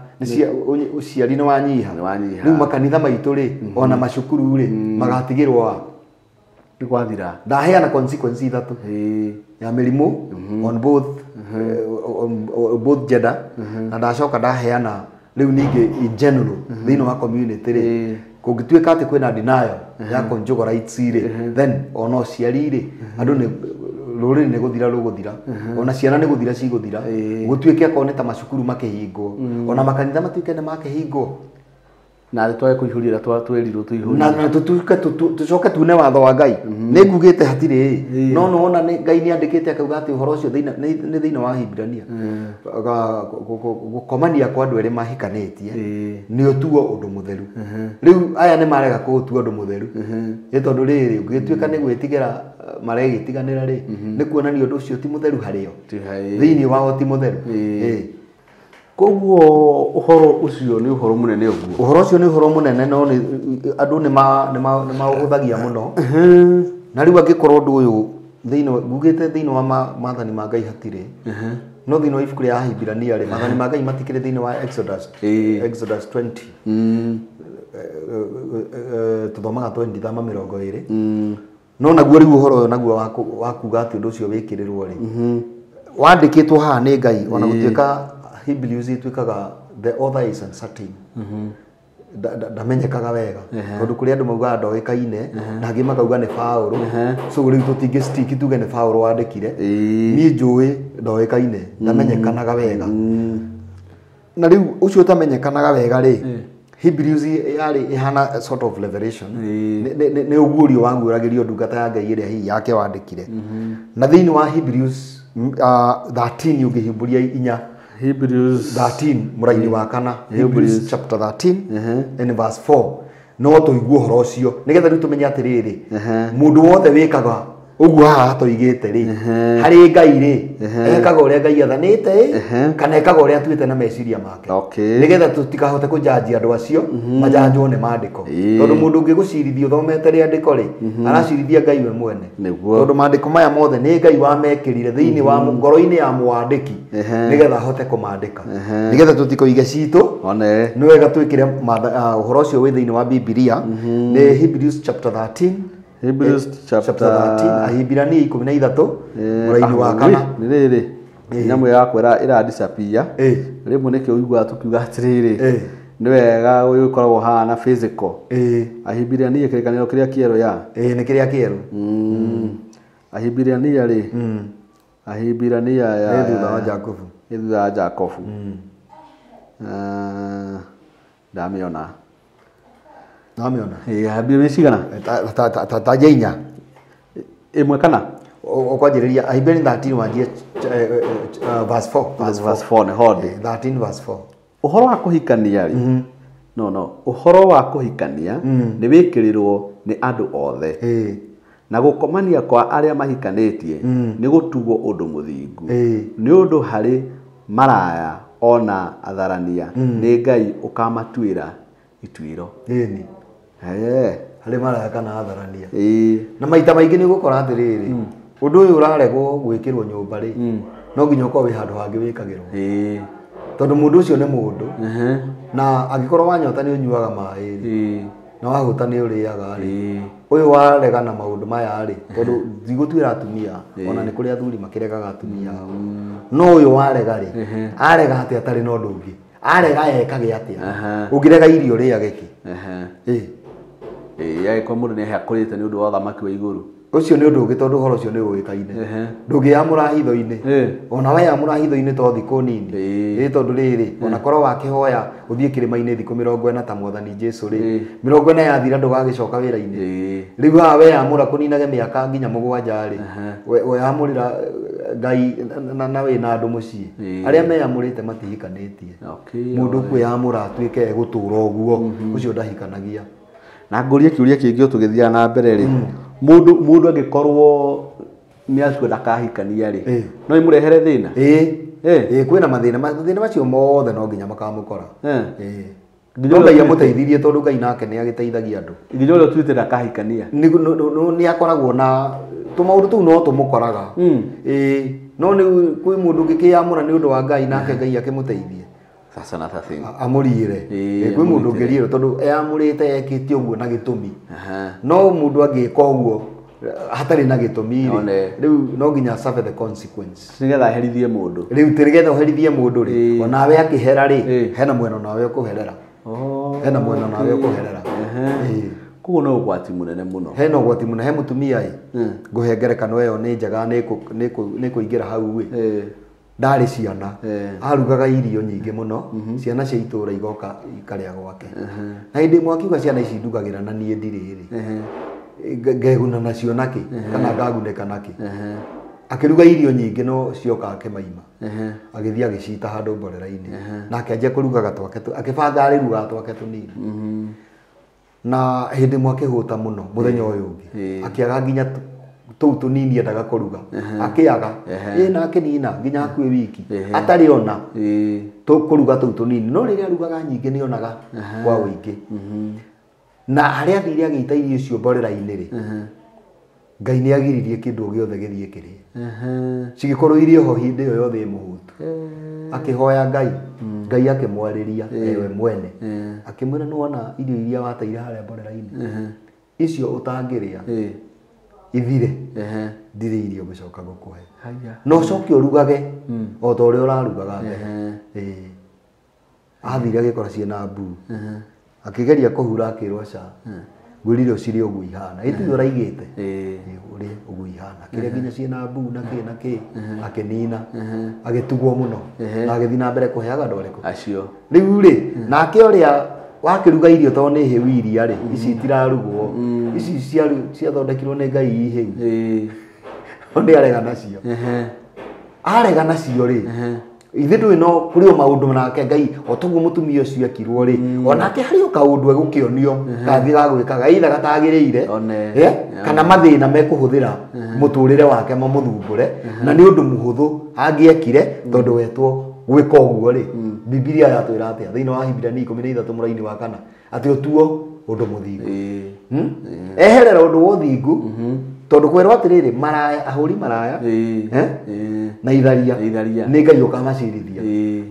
ũciari nĩ wanyiha. Nĩ wanyiha. Rĩu makanitha maitũ rĩ, ona macukuru rĩ, magatigĩrwo a Nĩ gwathira. Ndaheana consequence ithatũ ya mĩrimũ on both gender, na ndacoka ndaheana rĩu ningĩ in general thĩinĩ wa community rĩ, kũngĩtuĩka atĩ kwĩna denial ya conjugal rights rĩ, then ona ũciari rĩ, andũ nĩ rũrĩrĩ nĩ gũthira rũgũthira, ona ciana nĩ gũthira cigũthira. Gũtuĩke akorwo nĩ ta macukuru makĩhingwo, ona makanitha matuĩke nĩ makĩhingwo. Na thĩ twage kũihũria ũrĩa twerirwo tũihũrie. Na tũtuĩke tũcoke tune watho wa Ngai. Nĩ ngugĩte hatirĩ ĩ, no nĩwona nĩ Ngai nĩ andĩkĩte akauga atĩ ũhoro ũcio nĩ thĩinĩ wa Hibrania. Gũkomania kwa andũ erĩ mahikanĩtie nĩ ũtuo ũndũ mũtheru. Rĩu aya nĩ marega kũũtua ũndũ mũtheru, nĩ tondũ rĩrĩ, ũngĩtuĩka nĩ gwĩtigĩra maregĩtiganĩra rĩ, nĩ kuonania ũndũ ũcio ti mũtheru harĩo. Ti harĩ. Thĩinĩ wao ti mũtheru. Koguo ũhoro ũcio nĩ ũhoro mũnene ũguo. Ũhoro ũcio nĩ ũhoro mũnene, no nĩ andũ nĩ maũhũthagia mũno. Na rĩu angĩkorwo ũndũ ũyũ thĩinĩ ngugĩte thĩinĩ wa maathani ma Ngai hatirĩ, no thĩinĩ wa ibuku rĩa Ahibirania rĩ, maathani ma Ngai matikĩrĩ thĩinĩ wa Exodus. Exodus 20. Tũthomaga 20 thama 20. No naguo rĩu ũhoro ũyũ naguo wa kuga atĩ ũndũ ũcio wĩkĩrĩrwo rĩ, wandĩkĩtwo haha nĩ Ngai, ona gũtuĩka Hebrews ĩtuĩkaga the author is uncertain. Ndamenyekaga wega, tondũ kũrĩ andũ maugaga ndoĩkaine, na angĩ makauga nĩ Paũlũ. So rĩu tũtingĩ stick tuge nĩ Paũlũ wandĩkire. Niĩ njũĩ ndoĩkaine, ndamenyekanaga wega. Na rĩu ũcio ũtamenyekanaga wega rĩ, Hebrews yarĩ ĩhana sort of revelation nĩ ũguũrio waguũragĩrio ndungata ya Ngai ĩrĩa hihi yake wandĩkire. Na thĩinĩ wa Hebrews 13 ũngĩhingũria inya Hebrews 13 mũraini wa kana, Hebrews chapter 13 and verse 4 no tũigue ũhoro ũcio nĩgetha rĩu tũmenye atĩrĩrĩ mũndũ wothe wĩkaga ũguo haha tũigĩte rĩ harĩ Ngai rĩ ekaga ũrĩa Ngai athanĩte kana ekaga ũrĩa atuĩte na meciria make. Nĩgetha tũtikahote kũjanjia andũ acio majanjwo nĩ maandĩko, tondũ mũndũ ũngĩgũcirithia ũthomete rĩandĩko rĩ aracirithia Ngai we mwene, tondũ maandĩko maya mothe nĩ Ngai wamekĩrire thĩinĩ wa ngoro-inĩ ya mwandĩki nĩgetha ahote kũmandĩka, nĩgetha tũtikoige citũ. Nĩ wega twĩkĩre ũhoro ũcio wĩ thĩinĩ wa Bibilia. Nĩ Hebrews chapter 13, Hebrews chapter 13 Ahibirania 13 mũraini wa kana. Nĩ rĩrĩ nyamũ yakwa ĩra disappear rĩmwe nĩkĩo ũiguaga tũkiuga atĩrĩrĩ nĩ wega ũgĩkoragwo haha na physical. Ahibirania kĩrĩkanĩro kĩrĩa kĩerũ ya nĩ kĩrĩa kĩerũ. Ahibirania rĩ Ahibirania ya nĩ thutha wa Jakubu, nĩ thutha wa Jakubu. Ndamĩona Ahibirania cigana? Ta inya ĩmwe kana ũkwanjĩrĩria Ahibirania 13 wanjie verse 4. Verse 4 nĩ hodi 13 verse 4. Ũhoro wa kũhikania rĩ no ũhoro wa kũhikania nĩ wĩkĩrĩrwo nĩ andũ othe, na gũkomania kwa arĩa mahikanĩtie nĩ gũtugwo ũndũ mũthingu, nĩ ũndũ harĩ maraya ona atharania nĩ Ngai ũkamatuĩra ituĩro. Harĩ maraya kana atharania. Na maita maingĩ nĩ ũgũkora atĩrĩrĩ ũndũ ũyũ ũraregwo gwĩkĩrwo nyũmba rĩ no nginya ũkorwo wĩ handũ hangĩ wĩkagĩrwo, tondũ mũndũ ũcio nĩ mũndũ, na angĩkorwo wanyota nĩ ũnyuaga maĩ rĩ na wahũta nĩ ũrĩaga rĩ, ũyũ warega na maũndũ maya rĩ, tondũ ndigũtuĩra atumia ona nĩ kũrĩ athuri makĩregaga atumia ao, no ũyũ warega rĩ arega atĩa atarĩ na ũndũ ũngĩ, arega ekage atĩa? Ũngĩrega irio ũrĩage kĩ? Angĩkorwo mũndũ nĩ ahakũrĩte nĩ ũndũ wa ũthamaki wa igũrũ, ũcio nĩ ũndũ ũngĩ, tondũ ũhoro ũcio nĩ ũĩkaine. Ndũngĩyamũra hitho-inĩ, ona weyamũra hitho-inĩ to thikũ nini, tondũ rĩrĩ ona korwo wakĩhoya ũthiĩ kĩrĩma-inĩ thikũ 40 ta mwathani Jesũ rĩ, 40 yathira ndũgagĩcoka wĩra-inĩ. Rĩu haha weyamũra kũninage mĩaka nginya 7 rĩ, weyamũrĩra Ngai na wĩna andũ mũciĩ arĩa meyamũrĩte matihikanĩtie. Mũndũ kwĩyamũra atuĩke egũtũra ũguo, ũcio ndahikanagia. Na ngũrie kĩũria kĩngĩ tũgĩthiaga na mbere rĩ, mũndũ angĩkorwo nĩ atua ndakahikania rĩ, no imũrehere thĩna? Kwĩna mathĩna macio mothe no nginya makamũkora. No Ngai amũteithirie tondũ Ngai nake nĩ agĩteithagia andũ. Nginya ũrĩa ũtuĩte ndakahikania nĩ akoragwo na tũmaũndũ tũu no tũmũkoraga. No nĩ kwĩ mũndũ ũngĩkĩyamũra nĩ ũndũ wa Ngai nake Ngai akĩmũteithie. Sasa na sasa amũriĩre. Kwĩ mũndũ ũngĩriĩrwo tondũ eyamũrĩte ekĩte ũguo na gĩtũmi. No mũndũ angĩka ũguo hatarĩ na gĩtũmi rĩ, rĩu no nginya suffer the consequence. Nĩgetha aherithie mũndũ. Rĩu nĩgetha ũherithie mũndũ rĩ, onawe akĩhera rĩ, hena mwena onawe ũkũherera. Hena mwena onawe ũkũherera. Koguo no ũgwati mũnene mũno. Hena ũgwati mũnene. He mũtumia ĩ, ngũhe ngerekano ĩyo nĩ njega nĩ kũingĩra hau ĩ. Ndarĩ ciana, arugaga irio nyingĩ mũno, ciana cia itũra igoka ikarĩa gwake. Na hĩndĩ ĩmwe akiuga ciana ici ndugagĩra na niĩ ndirĩ rĩ, ngeguna nacio nakĩ kana ngagunĩka nakĩ. Akĩruga irio nyingĩ no cioka akĩmaima. Agĩthiĩ agĩcita handũ mborera-inĩ, na akĩanjia kũrugaga twake, akĩbanga arĩrugaga twake tũnini. Na hĩndĩ ĩmwe akĩhũta mũno mũthenya ũyũ ũngĩ, akĩaga nginya tũu tũnini endaga kũruga, akĩaga na akĩnina nginya hakuhĩ wiki atarĩ ona kũruga tũu tũnini. No rĩrĩa arugaga nyingĩ nĩ onaga kwa ũingĩ. Na harĩa athire agĩita irio icio mborera-inĩ rĩ, Ngai nĩ agiririe kĩndũ gĩothe gĩthiĩ kĩrĩe, cigĩkorwo irĩ ho hĩndĩ ĩyo yothe ĩmũhũtu. Akĩhoya Ngai, Ngai akĩmwarĩria ewe mwene, akĩmwĩra nĩ wona irio iria wateire harĩa mborera-inĩ icio ũtangĩrĩa ithire, ndirĩ irio ngũcoka gũkũhe, no ũcoke ũrugage o ta ũrĩa ũrarugaga mbere. Athire agĩkora ciĩna mbuu, akĩgeria kũhura akĩrwo aca, ngwĩrire ũcirĩe ũguo ihana, ĩtiwe ũraigĩte ũrĩe ũguo ihana, kĩrĩa nginya ciĩna mbuu na kĩ na kĩ. Akĩnina, agĩtugwo mũno na agĩthiĩ na mbere kũheaga andũ arĩkũ acio. Rĩu rĩ, nake ũrĩa Wakĩruga irio tondũ nĩ hĩu iria rĩ, ici itirarugwo, ici ciathondekirwo nĩ Ngai ihĩu. No nĩ arega nacio. Arega nacio rĩ, ithuĩ ndũĩ no kũrĩ o maũndũ nake Ngai o toguo mũtumia ũcio ekirwo rĩ, onake harĩ o kaũndũ egũkĩonio kangĩ ga gwĩkaga either gatagĩrĩire, kana mathĩna mekũhũthĩra mũtũrĩre wake mamũthumbũre, na nĩ ũndũ mũhũthũ angĩekire tondũ wetwo gwĩka ũguo rĩ. Bibilia yatwĩra atĩa thĩinĩ wa Ahibirania 13 mũraini wa 4 atĩ ũtuo ũndũ mũthingu. Eherera ũndũ wa ũthingu tondũ kwĩrwo atĩrĩrĩ maraya ahũri maraya na itharia nĩ Ngai ũkamacirithia.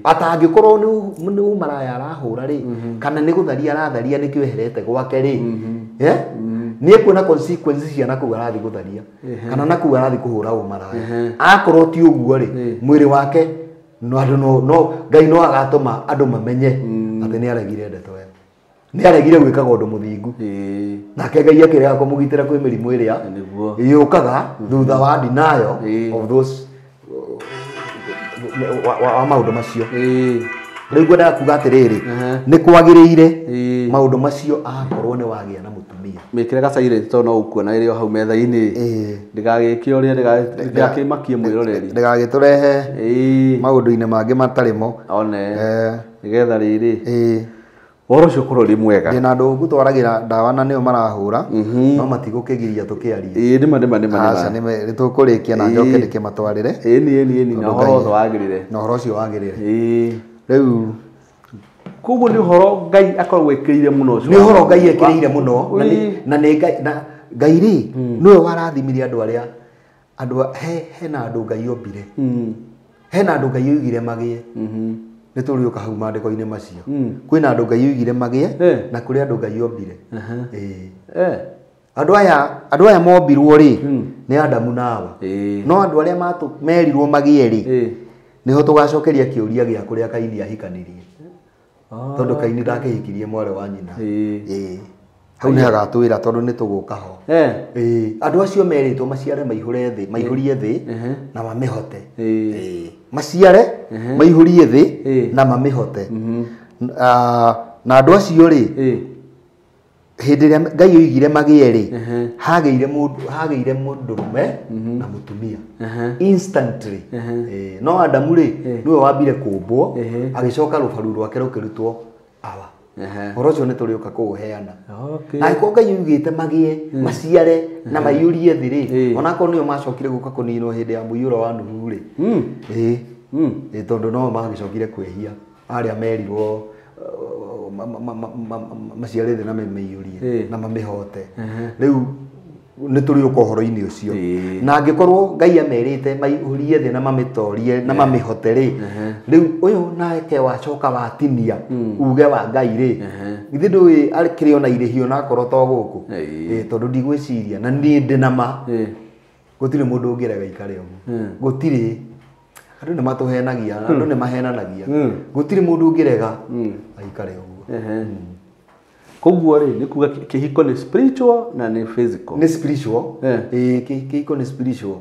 Atangĩkorwo nĩ maraya arahũra rĩ, kana nĩ gũtharia aratharia nĩkĩo eherete gwake rĩ, nĩ ekuona consequences cia nakũu arathiĩ gũtharia kana nakũu arathiĩ kũhũra ũmaraya. Akorwo ti ũguo rĩ, mwĩrĩ wake no andũ no Ngai no agatũma andũ mamenye atĩ nĩ aregire ndeto ĩyo, nĩ aregire gwĩkaga ũndũ mũthingu. Nake Ngai akĩrega kũmũgitĩra kwĩ mĩrimũ ĩrĩa yũkaga thutha wa denial of those wa maũndũ macio. Rĩu ngwendaga kuga atĩrĩrĩ, nĩ kwagĩrĩire maũndũ macio akorwo nĩ wagĩa na mũtumia. Mĩkĩre gacairĩti tondũ no ũkuona ĩrĩ o hau metha-inĩ. Ndĩgagĩke ũrĩa ndĩgakĩmakie mwĩroreri. Ndĩgagĩtũrehe maũndũ-inĩ mangĩ matarĩ mo. One. Nĩgetha rĩrĩ. Ũhoro ũcio ũkorwo ũrĩ mwega. Ndĩna andũ ngũtwaragĩra ndawa na nĩo marahũra, no matigũkĩgiria tũkĩarie. Nĩma nĩma nĩma. Aca nĩ tũkũrĩkia na njoke ndĩkĩmatwarĩre. Ĩni na ũhoro ũcio wagĩrĩre. Na ũhoro ũcio wagĩrĩre. Rĩu koguo nĩ ũhoro Ngai akoragwo ekĩrĩire mũno ũcio. Nĩ ũhoro Ngai ekĩrĩire mũno na nĩ Ngai na Ngai rĩ nĩwe warathimire andũ arĩa andũ hena andũ Ngai ombire. Hena andũ Ngai oigire magĩe. Nĩ tũrĩũka hau maandĩko-inĩ macio. Kwĩna andũ Ngai oigire magĩe na kũrĩ andũ Ngai ombire. Andũ aya mombirwo rĩ nĩ Adamu na Hawa. No andũ arĩa merirwo magĩe rĩ nĩho tũgacokeria kĩũria gĩa kũrĩa Kaini ahikanirie. Tondũ Kaini ndakĩhikirie mwarĩ wa nyina. Hau nĩ hagatwĩra tondũ nĩ tũgũka ho. Andũ acio merĩtwo maciare maihũre thĩ, maihũrie thĩ na mamĩhote. Maciare maihũrie thĩ na mamĩhote. Na andũ acio rĩ hĩndĩ ĩrĩa Ngai oigire magĩe rĩ, hagĩire mũndũrũme na mũtumia instantly. No Adamu rĩ nĩwe wambire kũmbwo, agĩcoka rũbaru rwake rũkĩrutwo Hawa. Ũhoro ũcio nĩ tũrĩũka kũũheana. Na angĩkorwo Ngai oigĩte magĩe, maciare na maiyũrie thĩ rĩ, onakorwo nĩo macokire gũka kũninwo hĩndĩ ya mũiyũro wa Nuhu rĩ, tondũ no magĩcokire kwĩhia arĩa merirwo maciare thĩ na mamĩiyũrie na mamĩhote. Rĩu nĩ tũrĩũka ũhoro-inĩ ũcio. Na angĩkorwo Ngai amerite maihũrie thĩ na mamĩtorie na mamĩhote rĩ, rĩu ũyũ nake wacoka watinia uge wa Ngai rĩ, githĩ ndũĩ akĩrĩ ona irĩhi onakorwo to gũkũ. Tondũ ndigwĩciria na niĩ ndĩ na ma gũtirĩ mũndũ ũngĩrega ikare ũguo. Gũtirĩ. Andũ nĩ matũhenagia, andũ nĩ mahenanagia. Gũtirĩ mũndũ ũngĩrega aikare ũguo. Koguo rĩ nĩ kuga kĩhiko nĩ spiritual na nĩ physical. Nĩ spiritual. Kĩhiko nĩ spiritual.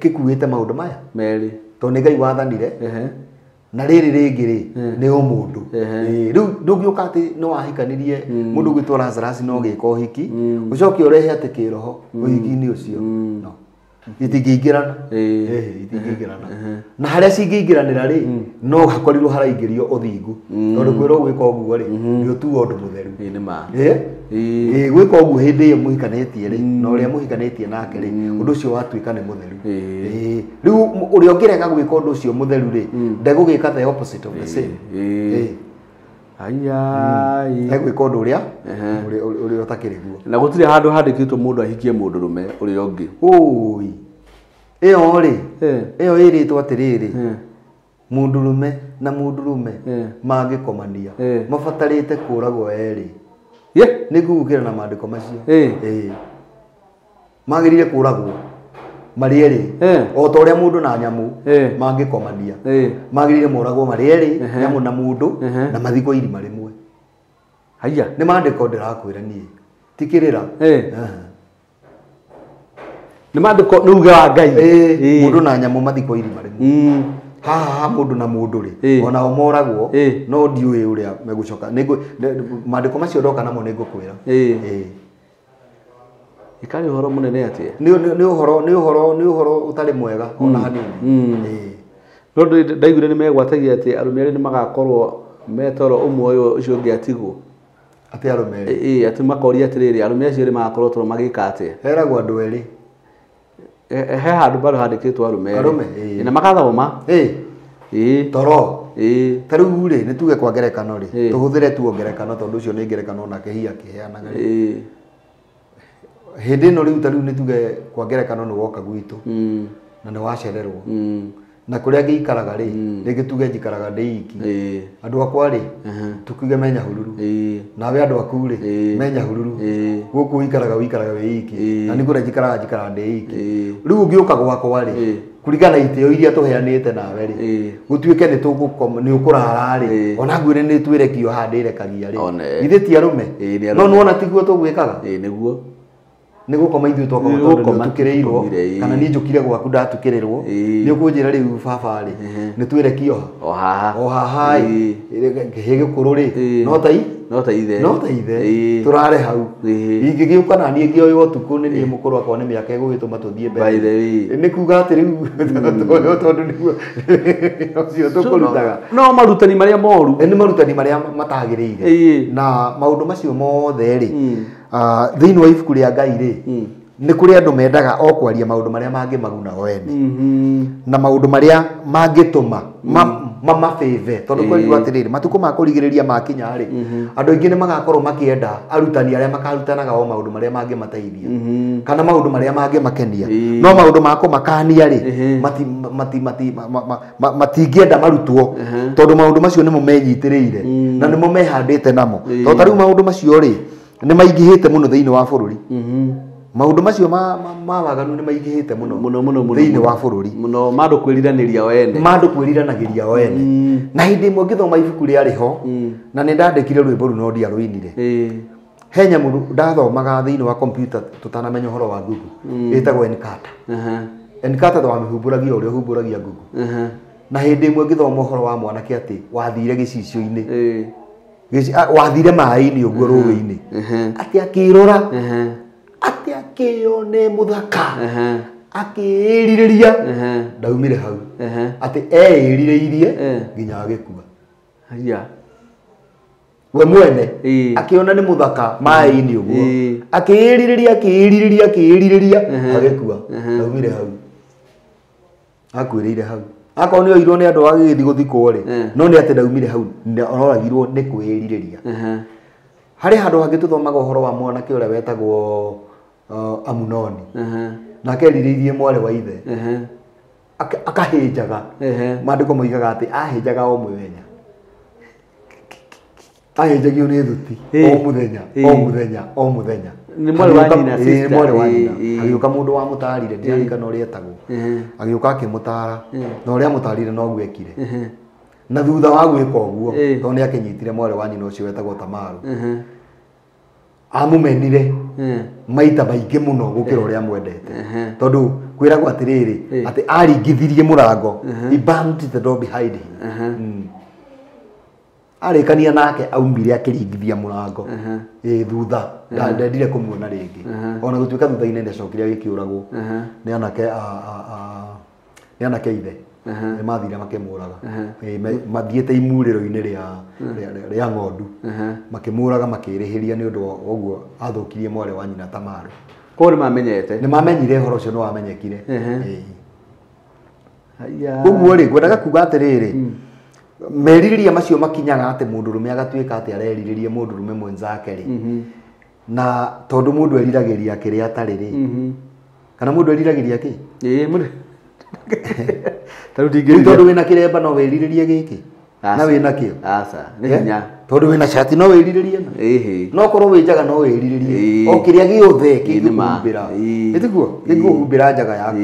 Gĩkuĩte maũndũ maya merĩ. Tondũ nĩ Ngai wathanire. Na rĩrĩ rĩngĩ rĩ nĩ ũmũndũ. Rĩu ndũngĩũka atĩ nĩ wahikanirie mũndũ ũgwĩtwo Lazarus no gĩka ũhiki, ũcoke ũrehe atĩ kĩroho ũhiki-inĩ ũcio. No. Itingĩingĩrana. Itingĩingĩrana. Na harĩa cingĩingĩranĩra rĩ, no hakorirwo haraingĩrio ũthingu. Tondũ kwĩrwo gwĩka ũguo rĩ, nĩ ũtuo ũndũ mũtheru. Nĩ ma. Gwĩka ũguo hĩndĩ ĩyo mũhikanĩtie rĩ, na ũrĩa mũhikanĩtie nake rĩ, ũndũ ũcio watuĩka nĩ mũtheru. Rĩu ũrĩa ũngĩrega gwĩka ũndũ ũcio mũtheru rĩ, ndegũgĩka the opposite of the same. Egwĩka ũndũ ũrĩa ũrĩa ũtakĩrĩ guo. Na gũtirĩ handũ handĩkĩtwo mũndũ ahikie mũndũrũme ũrĩa ũngĩ. Ũi. Ĩyo rĩ, ĩyo ĩrĩtwo atĩrĩrĩ, mũndũrũme na mũndũrũme mangĩkomania mabatarĩte kũragwo erĩ. Nĩ ngũgũkĩra na maandĩko macio. Magĩrĩire kũragwo marĩ erĩ. O ta ũrĩa mũndũ na nyamũ mangĩkomania. Magĩrĩire moragwo marĩ erĩ, nyamũ na mũndũ, na mathikwo irima rĩmwe. Haiya. Nĩ maandĩko ndĩrakwĩra niĩ. Tikĩrĩra. Nĩ maandĩko nĩ uge wa Ngai. Mũndũ na nyamũ mathikwo irima rĩmwe. Haha mũndũ na mũndũ rĩ onao moragwo no ndiũĩ ũrĩa megũcoka. Maandĩko macio ndoka namo nĩngũkwĩra. Ĩkarĩ ũhoro mũnene atĩa? Nĩ ũhoro ũtarĩ mwega ona hanini. No ndaiguire nĩ megwatagia atĩ arũme erĩ nĩ magakorwo metoro ũmwe ũyũ ũcio ũngĩ atigwo. Atĩ arũme erĩ? Ĩĩ, atĩ makoria atĩrĩrĩ, arũme acio erĩ magakorwo toro magĩka atĩa? Heragwo andũ erĩ. He handũ bado handĩkĩtwo arũme erĩ. Arũme, ĩĩ. Na makathoma. Ĩĩ. Toro. Ĩĩ. Ta rĩu rĩ, nĩ tuge kwa ngerekano rĩ, tũhũthĩre tu ngerekano tondũ ũcio nĩ ngerekano nake hihi akĩheanaga rĩ. Ĩĩ. Hĩndĩ ĩno rĩu ta rĩu nĩ tuge kwa ngerekano nĩ woka gwitũ. Na nĩ wacererwo. Na kũrĩa ngĩikaraga rĩ, rĩngĩ tuge njikaraga ndĩ iki. Andũ akwa rĩ, tukiuge me Nyahururu. Nawe andũ aku rĩ, me Nyahururu. Gũkũ ũikaraga wĩ iki. Na nĩ kũrĩa njikaraga ndĩ iki. Rĩu ũngĩũka gwakwa rĩ, kũringana na itĩo iria tũheanĩte nawe rĩ, gũtuĩke nĩ tũgũkoma nĩ ũkũrara rĩ, ona ngwĩre nĩ twĩrekio haha ndĩrekagia rĩ. Ithe ti arũme. No nĩwona tiguo tũgwĩkaga? Ĩĩ nĩguo. Nĩ gũkoma ithuĩ twakoma tondũ nĩ ũtukĩrĩirwo kana niĩ njũkire gwaku ndatukĩrĩrwo nĩ ũkũnjĩra rĩu baba rĩ nĩ twĩrekio ha o haha o haha ĩ kĩhĩ gĩkũrũ rĩ no ta ithe no ta ithe tũrare hau ingĩgĩũka na niĩ ngĩoywo ũtukũ nĩ niĩ mũkũrũ akorwo nĩ mĩaka ĩgũgĩtũma tũthiĩ mbere nĩ kuga atĩ rĩu tondũ nĩguo ũcio tũkũrutaga no marutani marĩa moru nĩ marutani marĩa matagĩrĩire na maũndũ macio mothe rĩ thĩinĩ wa ibuku rĩa Ngai rĩ nĩ kũrĩ andũ mendaga o kwaria maũndũ marĩa mangĩmaguna o ene na maũndũ marĩa mangĩtũma mamabĩve tondũ kwerirwo atĩrĩrĩ matukũ ma kũrigĩrĩria makinya rĩ andũ aingĩ nĩ magakorwo makĩenda arutani arĩa makarutanaga o maũndũ marĩa mangĩmateithia kana maũndũ marĩa mangĩmakenia no maũndũ ma kũmakania rĩ matingĩenda marutwo tondũ maũndũ macio nĩmo menyitĩrĩire na nĩmo mehandĩte namo tondũ ta rĩu maũndũ macio rĩ nĩ maingĩhĩte mũno thĩinĩ wa bũrũri. Maũndũ macio ma waganu nĩ maingĩhĩte mũno mũno mũno thĩinĩ wa bũrũri mũno mandũ kwĩriranĩria o ene mandũ kwĩriranagĩria o ene na hĩndĩ ĩmwe ngĩthoma ibuku rĩarĩ ho na nĩ ndandĩkire rwĩmbo rũu no ndiarũinire he nyamũ ndathomaga thĩinĩ wa kompiuta tũtanamenya ũhoro wa Google ĩtagwo Encarta. Encarta twamĩhumbũragia ũrĩa ũhumbũragia Google na hĩndĩ ĩmwe ngĩthoma ũhoro wa mwanake atĩ wathire gĩcicio-inĩ wathire maĩ-inĩ ũguo rũĩ-inĩ atĩ akĩrora atĩ akĩone mũthaka akĩĩrirĩria ndaumire hau atĩ eĩrirĩirie nginya agĩkua we mwene akĩona nĩ mũthaka maĩ-inĩ ũguo akĩĩrirĩria akĩĩrirĩria akĩĩrirĩria agĩkua ndaumire hau akuĩrĩire hau akorwo nĩ oirwo nĩ andũ agĩgĩthiĩ gũthikwo rĩ no nĩ atĩ ndaumire hau oragirwo nĩ kwĩrirĩria. Harĩ handũ hangĩ tũthomaga ũhoro wa mwanake ũrĩa wetagwo Amunoni nake erirĩirie mwarĩ wa ithe akahĩnjaga maandĩko moigaga atĩ ahĩnjaga o mũthenya ahĩnjagio nĩ thuti o mũthenya o mũthenya o mũthenya Nĩ mwarĩ wa nyina sister mwarĩ wa nyina agĩũka mũndũ wa mũtarire ndiririkana ũrĩa etagwo agĩũka akĩmũtara na ũrĩa amũtarire noguo ekire na thutha wa gwĩka ũguo tondũ nĩ akĩnyitire mwarĩ wa nyina ũcio wetagwo Tamaru amũmenire maita maingĩ mũno gũkĩra ũrĩa amwendete tondũ kwĩragwo atĩrĩrĩ atĩ aringithirie mũrango he banged the door behind him arĩkania nake aumire akĩringithia mũrango thutha ndendire kũmuona rĩngĩ ona gũtuĩka thutha-inĩ nĩacokire agĩkĩũragwo nĩ anake nĩ anake ithe nĩ mathire makĩmũraga mathiĩte imurĩro-inĩ rĩa ng'ondu makĩmũraga makĩrĩhĩria nĩ ũndũ wa ũguo athũkirie mwarĩ wa nyina Tamaru. Koguo nĩ mamenyete nĩ mamenyire ũhoro ũcio nĩ wamenyekire. Koguo rĩ ngwendaga kuga atĩrĩrĩ merirĩria macio makinyaga atĩ mũndũrũme agatuĩka atĩ arerirĩria mũndũrũme mwenzake rĩ na tondũ mũndũ eriragĩria kĩrĩa atarĩ rĩ kana mũndũ eriragĩria kĩ tondũ wĩna kĩremba no wĩrirĩrie gĩkĩ na wĩna kĩo aca nĩ hinya tondũ wĩna cati no wĩrirĩrie na no korwo wĩ njaga no wĩrirĩrie o kĩrĩa gĩothe kĩngĩkũhumbĩra ĩtiguo kĩngĩkũhumbĩra njaga yaku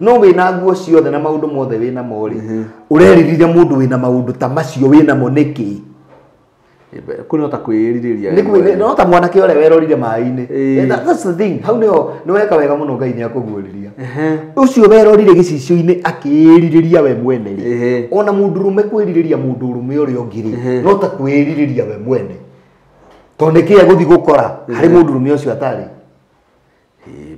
no wĩna nguo ciothe na maũndũ mothe wĩna mo rĩ ũrerirĩria mũndũ wĩna maũndũ ta macio wĩna mo nĩkĩ Kũrĩ no ta kwĩrirĩria. No ta mwanake ũrĩa werorire maĩ-inĩ. That's the thing. Hau nĩho nĩ weka wega mũno Ngai nĩ akũguũrĩria. Ũcio werorire gĩcicio-inĩ akĩĩrirĩria we mwene rĩ. Ona mũndũrũme kwĩrirĩria mũndũrũme ũrĩa ũngĩ rĩ, no ta kwĩrirĩria we mwene. Tondũ nĩkĩ egũthiĩ gũkora harĩ mũndũrũme ũcio atarĩ?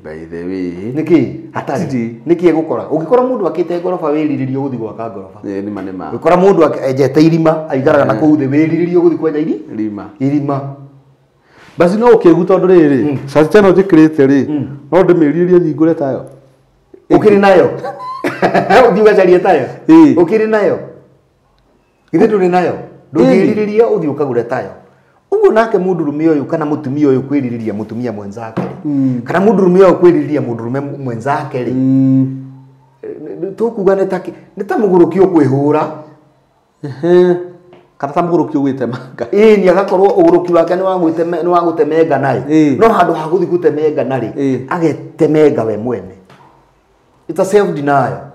By the way. Nĩkĩ atarĩ? Nĩkĩ egũkora? Ũngĩkora mũndũ akĩte ngoroba wĩrirĩrie ũgũthiĩ gwaka ngoroba. Nĩma nĩma. Ũngĩkora mũndũ enjete irima aikaraga na kũu thĩ wĩrirĩrie ũgũthiĩ kwenja irima. Basi no ũkĩgu tondũ rĩrĩ, cati ĩno njĩkĩrĩte rĩ, no ndĩmĩrirĩrie nyingũre tayo. Ũkĩrĩ nayo? Ũthiĩ ũgacarie tayo? Ũkĩrĩ nayo? Githĩ ndũrĩ nayo? Ndũngĩrirĩria ũthiĩ ũkagũre tayo. Ũguo nake mũndũrũme ũyũ kana mũtumia ũyũ kwĩrirĩria mũtumia mwenzake rĩ, kana mũndũrũme ũyũ kwĩrirĩria mũndũrũme mwenzake rĩ, tũkuga nĩ ta mũgũrũki ũkwĩhũra. Kana ta mũgũrũki ũgwĩtemanga. Ĩĩ, agakorwo ũgũrũki wake nĩ wa gũtemenga naĩ. No handũ ha gũthiĩ gũtemenga narĩ, agetemenga we mwene. It's a self denial.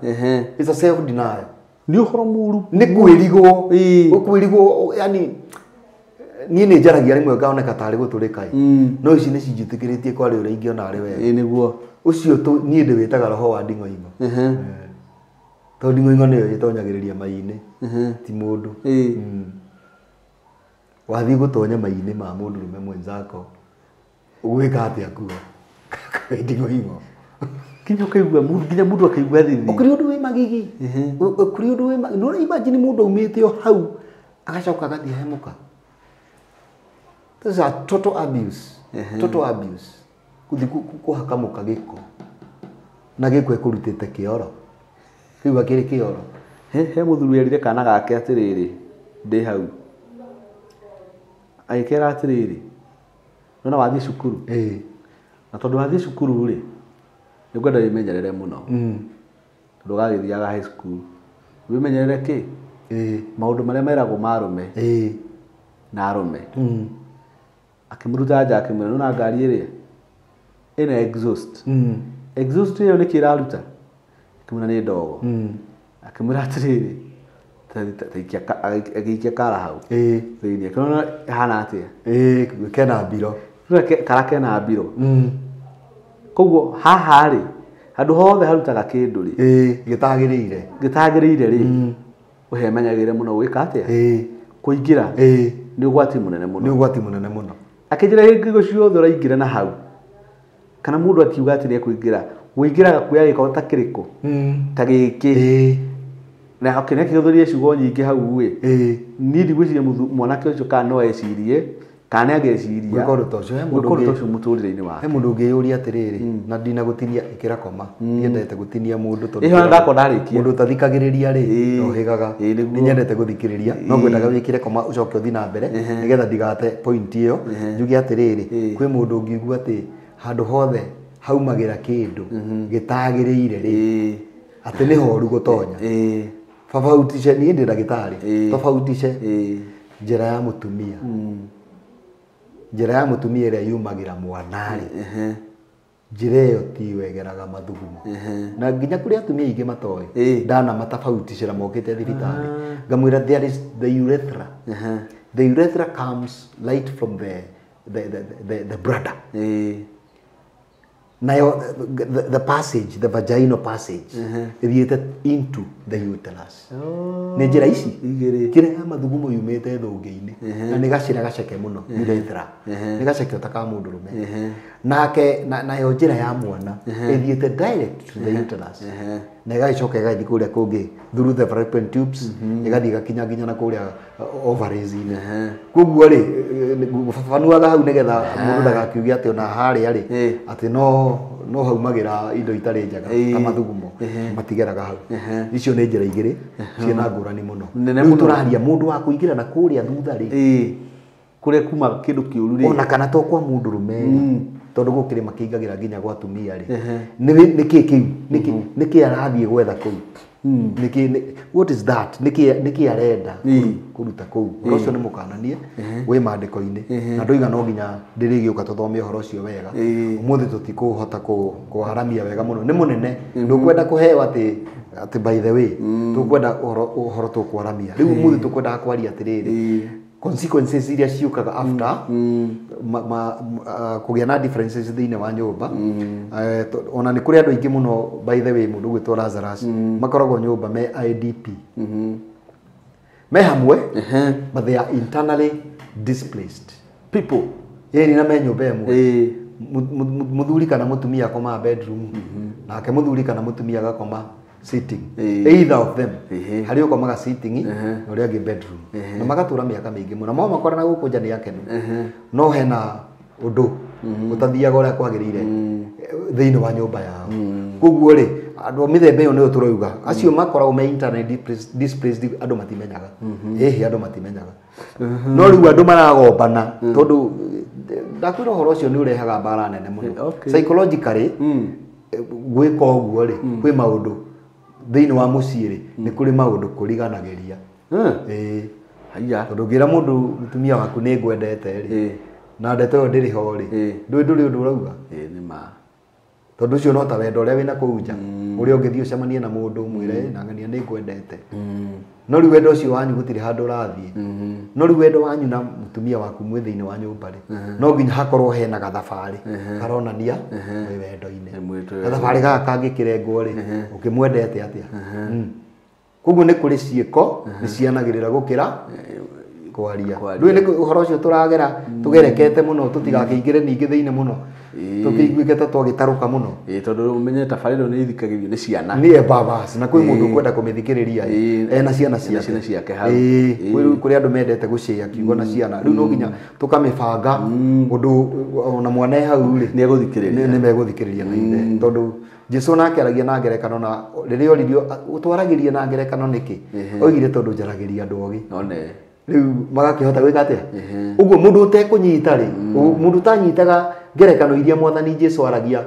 It's a self denial. Nĩ ũhoro mũru. Nĩ kwĩrigwo. Ũkwĩrigwo, yani niĩ nĩ njaragia rĩmwe ngaoneka tarĩ gũtũrĩka ĩ. No ici nĩ cinjĩtĩkĩrĩtie kwarĩ ũrĩa ingĩona arĩ wega. Ĩĩ nĩguo. Ũcio niĩ ndĩwĩtaga roho wa nding'oing'o. Tondũ nding'oing'o nĩyo ĩtonyagĩrĩria mai-inĩ, ti mũndũ. Wathiĩ gũtonya mai-inĩ ma mũndũrũme mwenzako, ũgwĩka atĩa kuo? Kwĩ nding'oing'o. Nginya ũkaigua nginya mũndũ akaigua thithi. Ũkĩrĩ ũndũ wĩ magigi. Ũkĩrĩ ũndũ wĩ magigi. Nĩ imagine mũndũ aumĩte o hau agacoka agathiĩ hemũka. This is a total abuse. Total abuse. Kuthi kũhaka gĩko. Na gĩko ĩkũrutĩte kĩoro. Kĩu akĩrĩ kĩoro. He mũthuri erire kana gake atĩrĩrĩ, ndĩ hau. Agĩkera atĩrĩrĩ, nona wathiĩ cukuru. Na tondũ wathiĩ cukuru rĩ, nĩngwenda wĩmenyerere mũno. Tondũ ũgagĩthiaga high school. Wĩmenyerere kĩ? Maũndũ marĩa meragwo ma arũme. Na arũme. Akĩmũruta nja akĩmwĩra nona ngari ĩrĩa ĩna exhaust. Exhaust ĩyo nĩkĩ ĩraruta? Akĩmwĩra nĩ ndogo. Akĩmwĩra atĩrĩrĩ, agĩikia kara hau. Thĩinĩ akĩona ĩhana atĩa? Kena mbiro. Kara kena mbiro. Koguo haha rĩ, handũ hothe harutaga kĩndũ rĩ, gĩtagĩrĩire. Gĩtagĩrĩire rĩ, ũhemenyagĩrĩre mũno gwĩka atĩa? Kũingĩra. Nĩ ũgwati mũnene mũno. Nĩ ũgwati mũnene mũno. Akĩnjĩra hingo ciothe ũraingĩra na hau. Kana mũndũ akiuga atĩ nĩekũingĩra, ũingĩraga kuoya gĩko ta kĩrĩkũ? Ta gĩkĩ. Na akĩgũthũria ciugo nyingĩ hau ĩ. Niĩ ndigwĩciria mwanake ũcio kana no ecirie, kana nĩ ageciria. Gwĩka ũndũ ta ũcio, he mũndũ Gwĩka ũndũ ta ũcio mũtũrĩre-inĩ wake. He mũndũ ũngĩyũria atĩrĩrĩ, na ndinagũtinia ĩkĩra koma. Ndiendete gũtinia mũndũ tondũ Ĩyo ndakwa ndarĩkia. Mũndũ ũtathikagĩrĩria rĩ, ndohĩgaga. Nĩ nyendete gũthikĩrĩria, no ngwendaga wĩkĩre koma ũcoke ũthiĩ na mbere, nĩgetha ndigate point ĩyo. Njuge atĩrĩrĩ, kwĩ mũndũ ũngiugua atĩ handũ hothe haumagĩra kĩndũ gĩtagĩrĩire rĩ, atĩ nĩ horu gũtonya. Tofautishe, niĩ ndĩ ndagĩtarĩ. Tofautishe njĩra ya mũtumia. Njĩra ya mũtumia ĩrĩa yumagĩra mwana rĩ, njĩra ĩyo tiyo ĩgeraga mathugumo. Na nginya kũrĩ atumia aingĩ matoĩ, ndanamatofauticĩra mokĩte thibitarĩ. Ngamwĩra there is the urethra. The urethra comes light from the bladder. Nayo the passage, the vaginal passage, ĩthiĩte into the uterus. Nĩ njĩra ici kĩrĩa ya mathugumo yumĩte thũngĩ-inĩ, na nĩ gacĩra gaceke mũno, urethra. Nĩ gaceke ta ka mũndũrũme. Nake nayo njĩra ya mwana ĩthiĩte direct to the uterus. Na ĩgagĩcoka ĩgathiĩ kũrĩa kũngĩ through the fallopian tubes, ĩgathiĩ ĩgakinya nginya na kũrĩa ovaries-inĩ. Koguo rĩ, gũbabanuaga hau nĩgetha mũndũ ndagakiuge atĩ ona harĩa rĩ, atĩ no haumagĩra indo itarĩ njega ta mathugumo, matigeraga hau. Icio nĩ njĩra igĩrĩ ciĩna ngũrani mũno. Rĩu tũraria mũndũ wa kũingĩra na kũrĩa thutha rĩ, Kũrĩa kuma kĩndũ kĩũru rĩ, ona kana to kwa mũndũrũme rĩ, tondũ gũkĩrĩ makĩingagĩra nginya gwa atumia rĩ, nĩkĩ kĩu? Nĩkĩ arathiĩ gwetha kũu? Nĩkĩ, what is that? Nĩkĩ arenda kũruta kũu? Ũhoro ũcio nĩ mũkananie wĩ maandĩko-inĩ, na ndoiga no nginya ndĩrĩgĩũka tũthome ũhoro ũcio wega. Ũmũthĩ tũtikũhota kũharamia wega mũno, nĩ mũnene, ndũkwenda kũheo atĩ by the way, tũkwenda ũhoro tũkwaramia. Rĩu ũmũthĩ tũkwendaga kwaria atĩrĩrĩ, consequences iria ciũkaga after kũgĩa na differences thĩinĩ wa nyũmba. Ona nĩ kũrĩ andũ aingĩ mũno by the way mũndũ ũgwĩtwo Lazarus makoragwo nyũmba me IDP me hamwe but they are internally displaced people ĩni na me nyũmba ĩmwe. Muthuri kana mutumia akoma bedroom nake muthuri kana mutumia agakoma sitting either of them hari ukomaga sitting na uria angi bedroom na magatura miaka mingi muno mo makorana guku nja ni akenu no hena undu utathiaga uria kwagirire thiini wa nyumba yao. Koguo ri andu mithemba iyo niyo turauga acio makoragwo me internally displaced andu matimenyaga andu matimenyaga no riu andu maragombana tondu ndakwira uhoro ucio ni urehaga mbara nene muno psychologically gwika uguo ri kwi maundu thiini wa mucii ri ni kuri maundu kuriganagiria haya tondu ngira mundu mutumia waku ni ngwendete ri na ndeto iyo ndiri ho ri nduri undu urauga ni ma tondu ucio no ta wendo uria wina kuu nja uria ungithii ucemanie na mundu mwire na ng'ania ni ngwendete no riu wendo ucio wanyu gutiri handu urathie no riu wendo wanyu na mutumia waku mwi thiini wa nyumba ri no nginya hakorwo hena gathabari karonania mwi wendo-ini gathabari gaka kangikirengwo ri ukimwendete atia koguo ni kuri ciiko ni cianagirira gukira kwaria ndui ni uhoro ucio turagera tugerekete muno tutigakĩingĩre ningĩ thĩinĩ mũno tukiiguike ta twagĩtarũka mũno tondu umenye tabarĩra nĩ ithikagĩrio nĩ ciana nĩ babas na kwĩ mũndũ ũkwenda kũmĩthikĩrĩria ena ciana ciake hau kũrĩ andũ mendete gũcĩa kiugo na ciana rĩu no nginya tũkamĩbanga ũndũ ona mwana e hau rĩ nĩ egũthikĩrĩria nĩ megũthikĩrĩria na ithe tondũ Jesu nake aragia na ngerekano na rĩrĩa oririo ũtwaragĩria na ngerekano nĩkĩ oigire tondũ njaragĩria andũ ogĩ riu magakihota gwika atia uguo mundu utekũnyita ri mundu utanyitaga ngerekano iria mwathani Jesu aragia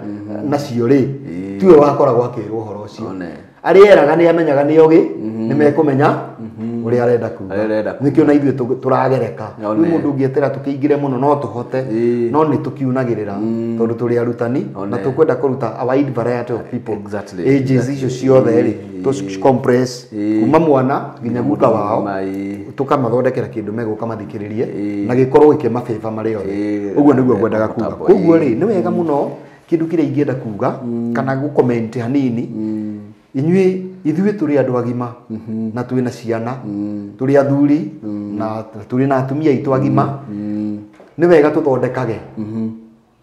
nacio ri tiwe wakoragwo akirwo uhoro ucio aria eraga ni amenyaga ni ogi ni mekumenya uria arenda kuga nikio na ithuĩ turagereka riu mundu ungietera tukiingire muno no tuhote no ni tukiunagirira tondu turi arutani na tukwenda kuruta a wide variety of people ages icio ciothe ri tu compress kuma mwana nginya guka wao tukamathondekera kindu meguka mathikiririe na gikorwo gikimabeba mari othe uguo niguo ngwendaga kuga koguo ri ni wega muno kindu kiria ingienda kuga kana gucomment hanini inyuĩ ithuĩ tũrĩ andũ agima na twĩ na ciana tũrĩ athuri na tũrĩ na atumia aitũ agima nĩ wega tũthondekage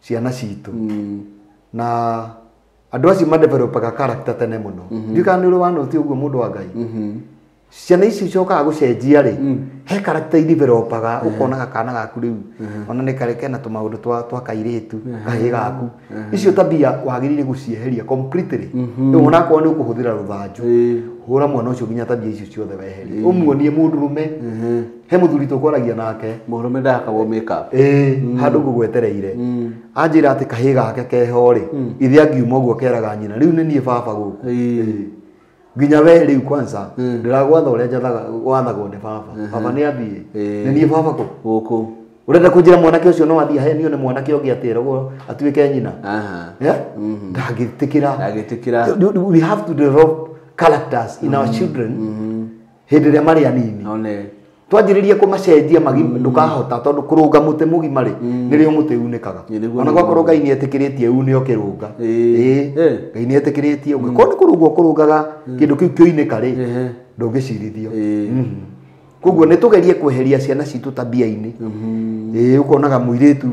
ciana citũ na andũ acio madevelopaga character tene mũno ndiũĩ kana nĩ ũrĩ wanoti ũguo mũndũ wa Ngai ciana ici icokaga gũcenjia rĩ he character idevelopaga ũkonaga kana gaku rĩu ona nĩ karĩ kena tũmaũndũ twa kairĩtu kahĩĩ gaku icio tabia wagĩrĩire gũcieheria completely rĩu onakorwo nĩ ũkũhũthĩra rũthanju hũra mwana ũcio nginya tabia icio ciothe weherie ũmuonie mũndũrũme he mũthuri tũkwaragia nake mũndũrũme ndahakagwo makeup handũ ngũgwetereire anjĩra atĩ kahĩĩ gake keho rĩ ithe angiuma ũguo keraga nyina rĩu nĩ niĩ baba gũkũ nginya we riu kwanza ndiragwatha uria njathaga wathagwo ni baba baba ni athie ni nie baba ku guku urenda kunjira mwanake ucio no athie ahenio ni mwanake ungi atiragwo atuike nyina ndangĩtĩkĩra we have to develop characters in our children hĩndĩ ĩrĩa marĩ anini twanjĩrĩrie kũmacenjia ndũkahota tondũ kũrũnga mũtĩ mũgima rĩ nĩrĩo mũtĩ unĩkaga ona gwakorwo Ngai nĩ etĩkĩrĩtie une ũkĩrũnga Ngai nĩ etĩkĩrĩtie ũngĩkorwo nĩ kũrũngwo ũkũrũngaga kĩndũ kĩu kĩoinĩka rĩ ndũngĩcirithio koguo nĩ tũgerie kweheria ciana citũ tabia-inĩ ũkonaga mũirĩtu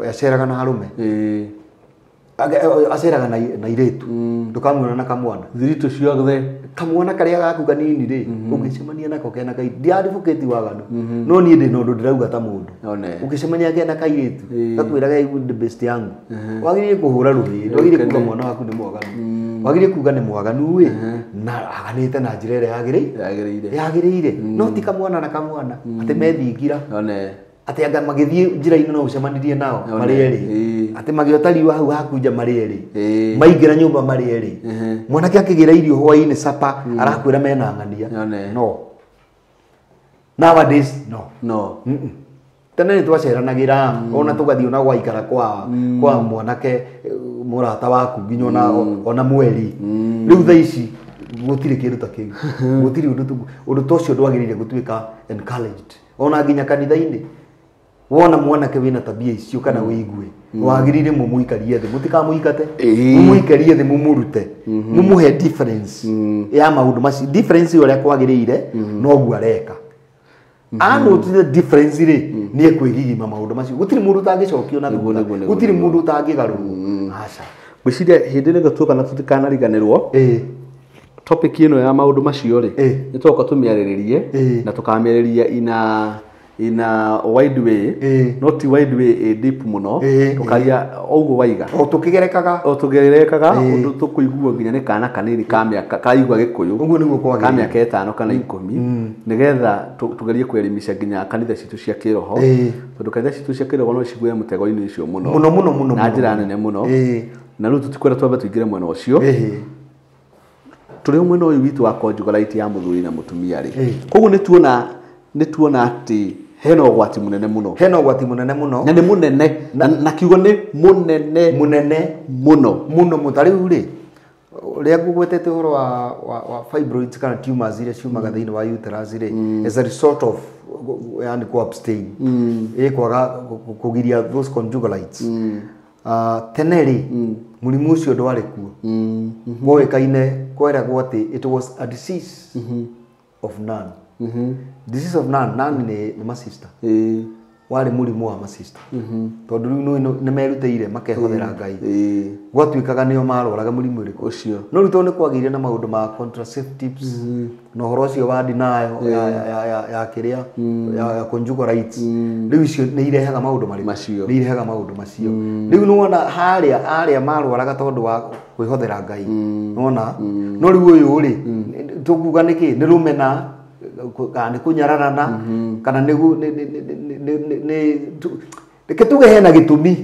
aceraga na arũme aceraga na irĩtu ndũkamuona na kamwana thiritũ ciothe kamwana karia gaku kanini ri ungicemania nako kena kai ndiadvocate waganu no nie ndi no ndirauga ta mundu ungicemania kena kairitu gakwiraga the best yangu wagiriire kuhura ruhi ndwagiriire kuga mwana waku ni mwaganu wagiriire kuga ni mwaganu wi na aganite na njira ĩrĩa yagĩrĩire no ti kamwana na kamwana ati methingira ati anga magithie njira-inĩ no ũcemanirie nao marĩ erĩ ati magĩota riũa hau hakunja marĩ erĩ maingĩra nyũmba marĩ erĩ mwanake akĩgĩra irio hwaĩ-inĩ sapa arakwĩra mena ng'ania no nowadays no tene nĩ twaceranagĩra ona tũgathiĩ ona gwaikara kwa mwanake mũrata waku nginya ona mweri rĩu thaa ici gũtirĩ kĩndũ ta kĩu gũtirĩ ũndũ ta ũcio ndwagĩrĩire gũtuĩka encouraged Ona nginya kanitha-inĩ wona mwanake wĩna tabia icio kana wĩigue wagĩrĩire mũmũikarie thĩ, mũtikamũingate, mũmũikarie thĩ, mũmũrute, mũmũhe difference ya maũndũ macio, difference ũrĩa kwagĩrĩire noguo areka. Anotire difference rĩ nĩ ekwĩgigima maũndũ macio. Gũtirĩ mũndũ ũtangĩcokio na thutha, gũtirĩ mũndũ ũtangĩgarũrwo. Aca. Ngwĩciria hĩndĩ ĩrĩa tuoka na tũtikanariganĩrwo topic ĩno ya maũndũ macio rĩ nĩ tũgoka tũmĩarĩrĩrie na tũkamĩarĩrĩria ina wide way, not wide way ĩ deep mũno, tũkaria ũguo waiga o tũkĩgerekaga, o tũkĩgerekaga ũndũ tũkũiguo nginya nĩ kana kanini ka mĩaka kaigua Gĩkũyũ ũguo nĩguo kwagĩrĩire, ka mĩaka 5 kana 10, nĩgetha tũgerie kwelimisha nginya kanitha citũ cia kĩroho, tondũ kanitha citũ cia kĩroho no cigwe mũtego-inĩ ũcio mũno mũno mũno mũno na njĩra nene mũno. Na rĩu tũtikwenda twambe tũingĩre mwena ũcio. Tũrĩ mwena ũyũ witũ wa conjugal right ya mũthuri na mũtumia rĩ, koguo nĩ tuona atĩ hena ũgwati mũnene mũno, hena ũgwati mũnene mũno, na nĩ mũnene, na kiugo nĩ mũnene mũnene mũno mũno mũno. Ta rĩu rĩ ũrĩa ngũgwetete ũhoro wa fibroids kana tumors iria ciumaga thĩinĩ wa uterus rĩ, as a result of yani ku abstain, kwaga kũgiria those conjugal rights. Tene rĩ mũrimũ ũcio ndwarĩ kuo, woĩkaine kweragwo atĩ it was a disease of none. Disease of none, none nĩ masista. Warĩ mũrimũ wa masista, tondũ rĩu nĩ merutĩire makehothera Ngai, gwatuĩkaga nĩo marwaraga mũrimũ ũrĩkũ ũcio. No rĩu tondũ nĩ kwagĩire na maũndũ ma contraceptives na ũhoro ũcio wa denial ya kĩrĩa ya conjugal rights, rĩu icio nĩ irehaga maũndũ marĩkũ? Macio. Nĩ irehaga maũndũ macio. Rĩu nĩwona harĩa arĩa marwaraga tondũ wa kwĩhothera Ngai, nĩwona. No rĩu ũyũ rĩ tũkuga nĩkĩ? Nĩ rũmena kana nĩ kũnyararana kana nĩ reke tuge hena gĩtũmi,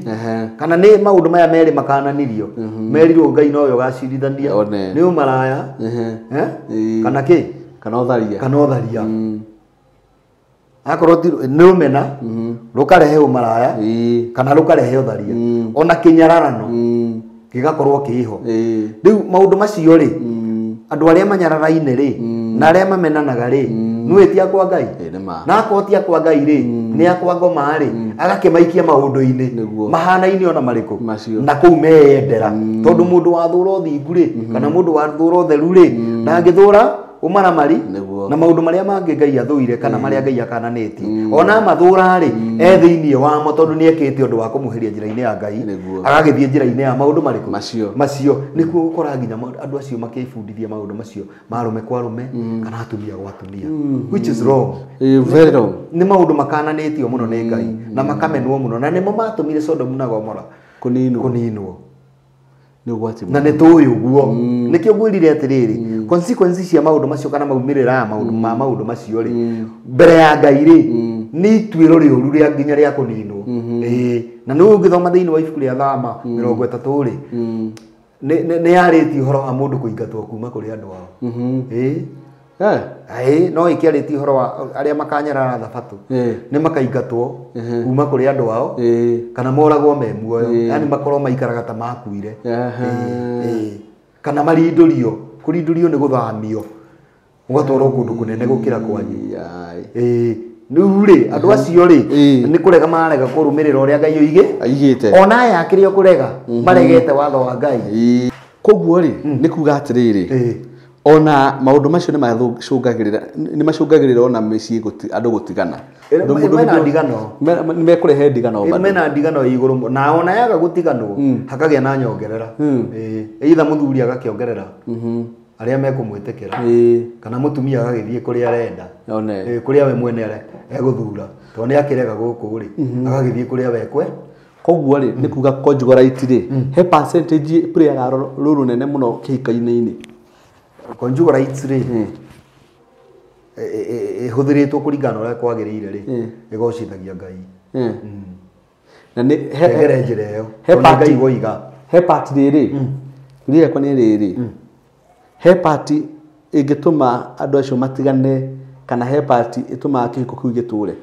kana nĩ maũndũ maya merĩ makananirio, merirwo Ngai nowe ũgacirithania, nĩ ũmaraya kana kĩ, kana ũtharia, kana ũtharia. Akorwo nĩ rũmena rũkarehe ũmaraya kana rũkarehe ũtharia, ona kĩnyararano gĩgakorwo kĩho. Rĩu maũndũ macio rĩ, andũ arĩa manyararaine rĩ na arĩa mamenanaga rĩ, nĩwe ti akwa Ngai, na akorwo ti akwa Ngai rĩ nĩ akwa ngoma rĩ, agakĩmaikia maũndũ-inĩ mahanaine ona marĩkũ na kũu meyendera. Tondũ mũndũ wathũra ũthingu rĩ kana mũndũ wathũra ũtheru rĩ ndangĩthũra ũmaramari na maũndũ marĩa mangĩ Ngai athũire kana marĩa Ngai akananĩtie. Ona mathũra rĩ e thĩinĩ wamo, tondũ nĩ ekĩte ũndũ wa kũmũheria njĩra-inĩ ya Ngai, agagĩthiĩ njĩra-inĩ ya maũndũ marĩkũ macio. Nĩkuo gũkora nginya andũ acio makĩbundithia maũndũ macio ma arũme kwa arũme kana atumia gwa atumia, which is wrong. Very wrong. Nĩ maũndũ makananĩtio mũno nĩ Ngai na makamenwo mũno, na nĩmo matũmire Sodom na Gomora kũninwo. Na nĩ tũĩ ũguo, nĩkĩo ngwĩrire atĩrĩrĩ, consequences cia maũndũ macio kana maumĩrĩra ya maũndũ ma maũndũ macio rĩ mbere ya Ngai rĩ nĩ ituĩro rĩũru rĩa nginya rĩa kũninwo. Na nĩ ũngĩthoma thĩinĩ wa ibuku rĩa Thama 30 rĩ, nĩ yarĩtie ũhoro wa mũndũ kũingatwo kuma kũrĩ andũ ao. No ĩkĩarĩtie ũhoro wa arĩa makanyarara thabatũ nĩ makaingatwo kuma kũrĩ andũ ao kana moragwo me muoyo, yani makorwo maikaraga ta makuire, kana marindũrio. Kũrindũrio nĩ gũthamio ũgatwarwo kũndũ kũnene gũkĩra kwanyu. Rĩu rĩ andũ acio rĩ nĩ kũrega marega kũrũmĩrĩra ũrĩa Ngai oigĩte, ona aya akĩrĩ o kũrega maregete watho wa Ngai. Koguo rĩ nĩ kuga atĩrĩrĩ, ona maũndũ macio nĩ macũngagĩrĩra ona mĩciĩ andũ gũtigana. Mena ndigano, nĩ mekũrehe ndigano bado, mena ndigano igũrũ, na ona yaga gũtiganwo hakagĩa na nyongerera. Either mũthuri agakĩongerera arĩa mekũmwĩtĩkĩra, kana mũtumia agagĩthiĩ kũrĩa arenda, kũrĩa we mwene egũthura, tondũ nĩ akĩrega gũkũ rĩ agagĩthiĩ kũrĩa wekwe. Koguo rĩ nĩ kuga conjugal right rĩ he percentage playaga role nene mũno kĩhiko-inĩ. Conjugal rights rĩ ĩhũthĩrĩtwo kũringana na ũrĩa kwagĩrĩire rĩ ĩgocithagia Ngai. Na nĩ hegere njĩra ĩyo tondũ Ngai woiga he part rĩrĩ rĩrĩa nĩ rĩrĩ he part ĩngĩtũma andũ acio matigane kana he part ĩtũmaga kĩhiko kĩu gĩtũre.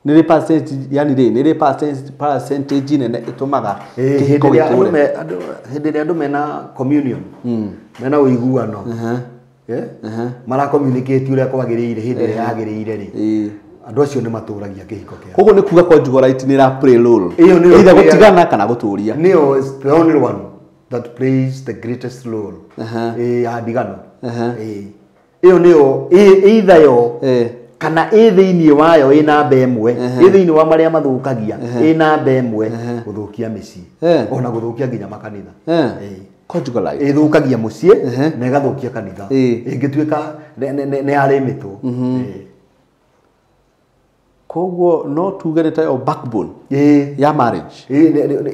Nĩ rĩ percentage, yani rĩ nĩ rĩ percentage nene ĩtũmaga kĩhiko gĩtũre. Hĩndĩ ĩrĩa andũ mena communion, mena ũiguano, mara communicate ũrĩa kwagĩrĩire hĩndĩ ĩrĩa yagĩrĩire rĩ, Andũ acio nĩ matũragia kĩhiko kĩao. Koguo nĩ kuga conjugal right nĩ ĩra play role. Ĩyo nĩyo either gũtigana kana gũtũria. Nĩyo is the only one that plays the greatest role. Ya ndigano. Ĩyo nĩyo either yo kana ĩ thĩinĩ wayo ĩ namba ĩmwe, ĩ thĩinĩ wa marĩa mathũkagia ĩ namba ĩmwe gũthũkia mĩciĩ ona gũthũkia nginya makanitha. Conjugal right ĩthũkagia mũciĩ na ĩgathũkia kanitha ĩngĩtuĩka nĩ yarĩmĩtwo. Koguo no tuge nĩ tayo backbone ya marriage.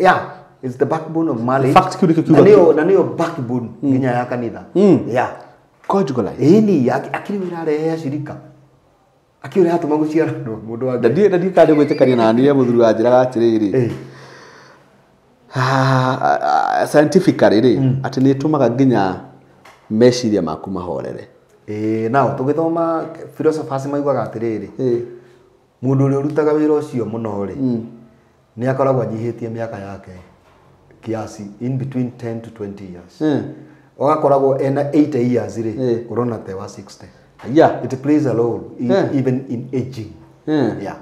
Yeah, it's the backbone of marriage. In fact, kĩu nĩkĩo kiugo na nĩyo backbone nginya ya kanitha. Yeah. Conjugal right. Ĩni akĩrĩ wĩra acirika. Akĩũrĩa atũma gũciaranwo mũndũ wa Ngai. Ndadi kandi gwĩtĩkania na niĩ mũthuri wa njĩraga atĩrĩrĩ. Scientifically rĩ atĩ nĩ ĩtũmaga nginya meciria maku mahorere. Nao tũgĩthoma philosophers maiguaga atĩrĩrĩ. Mũndũ ũrĩa ũrutaga wĩra ũcio mũno rĩ nĩ akoragwo anyihĩtie mĩaka yake kiasi in between 10 to 20 years. Ũgakoragwo ena 80 years rĩ ũrona te wa 60. Yeah. It plays a role in, even in aging. Yeah.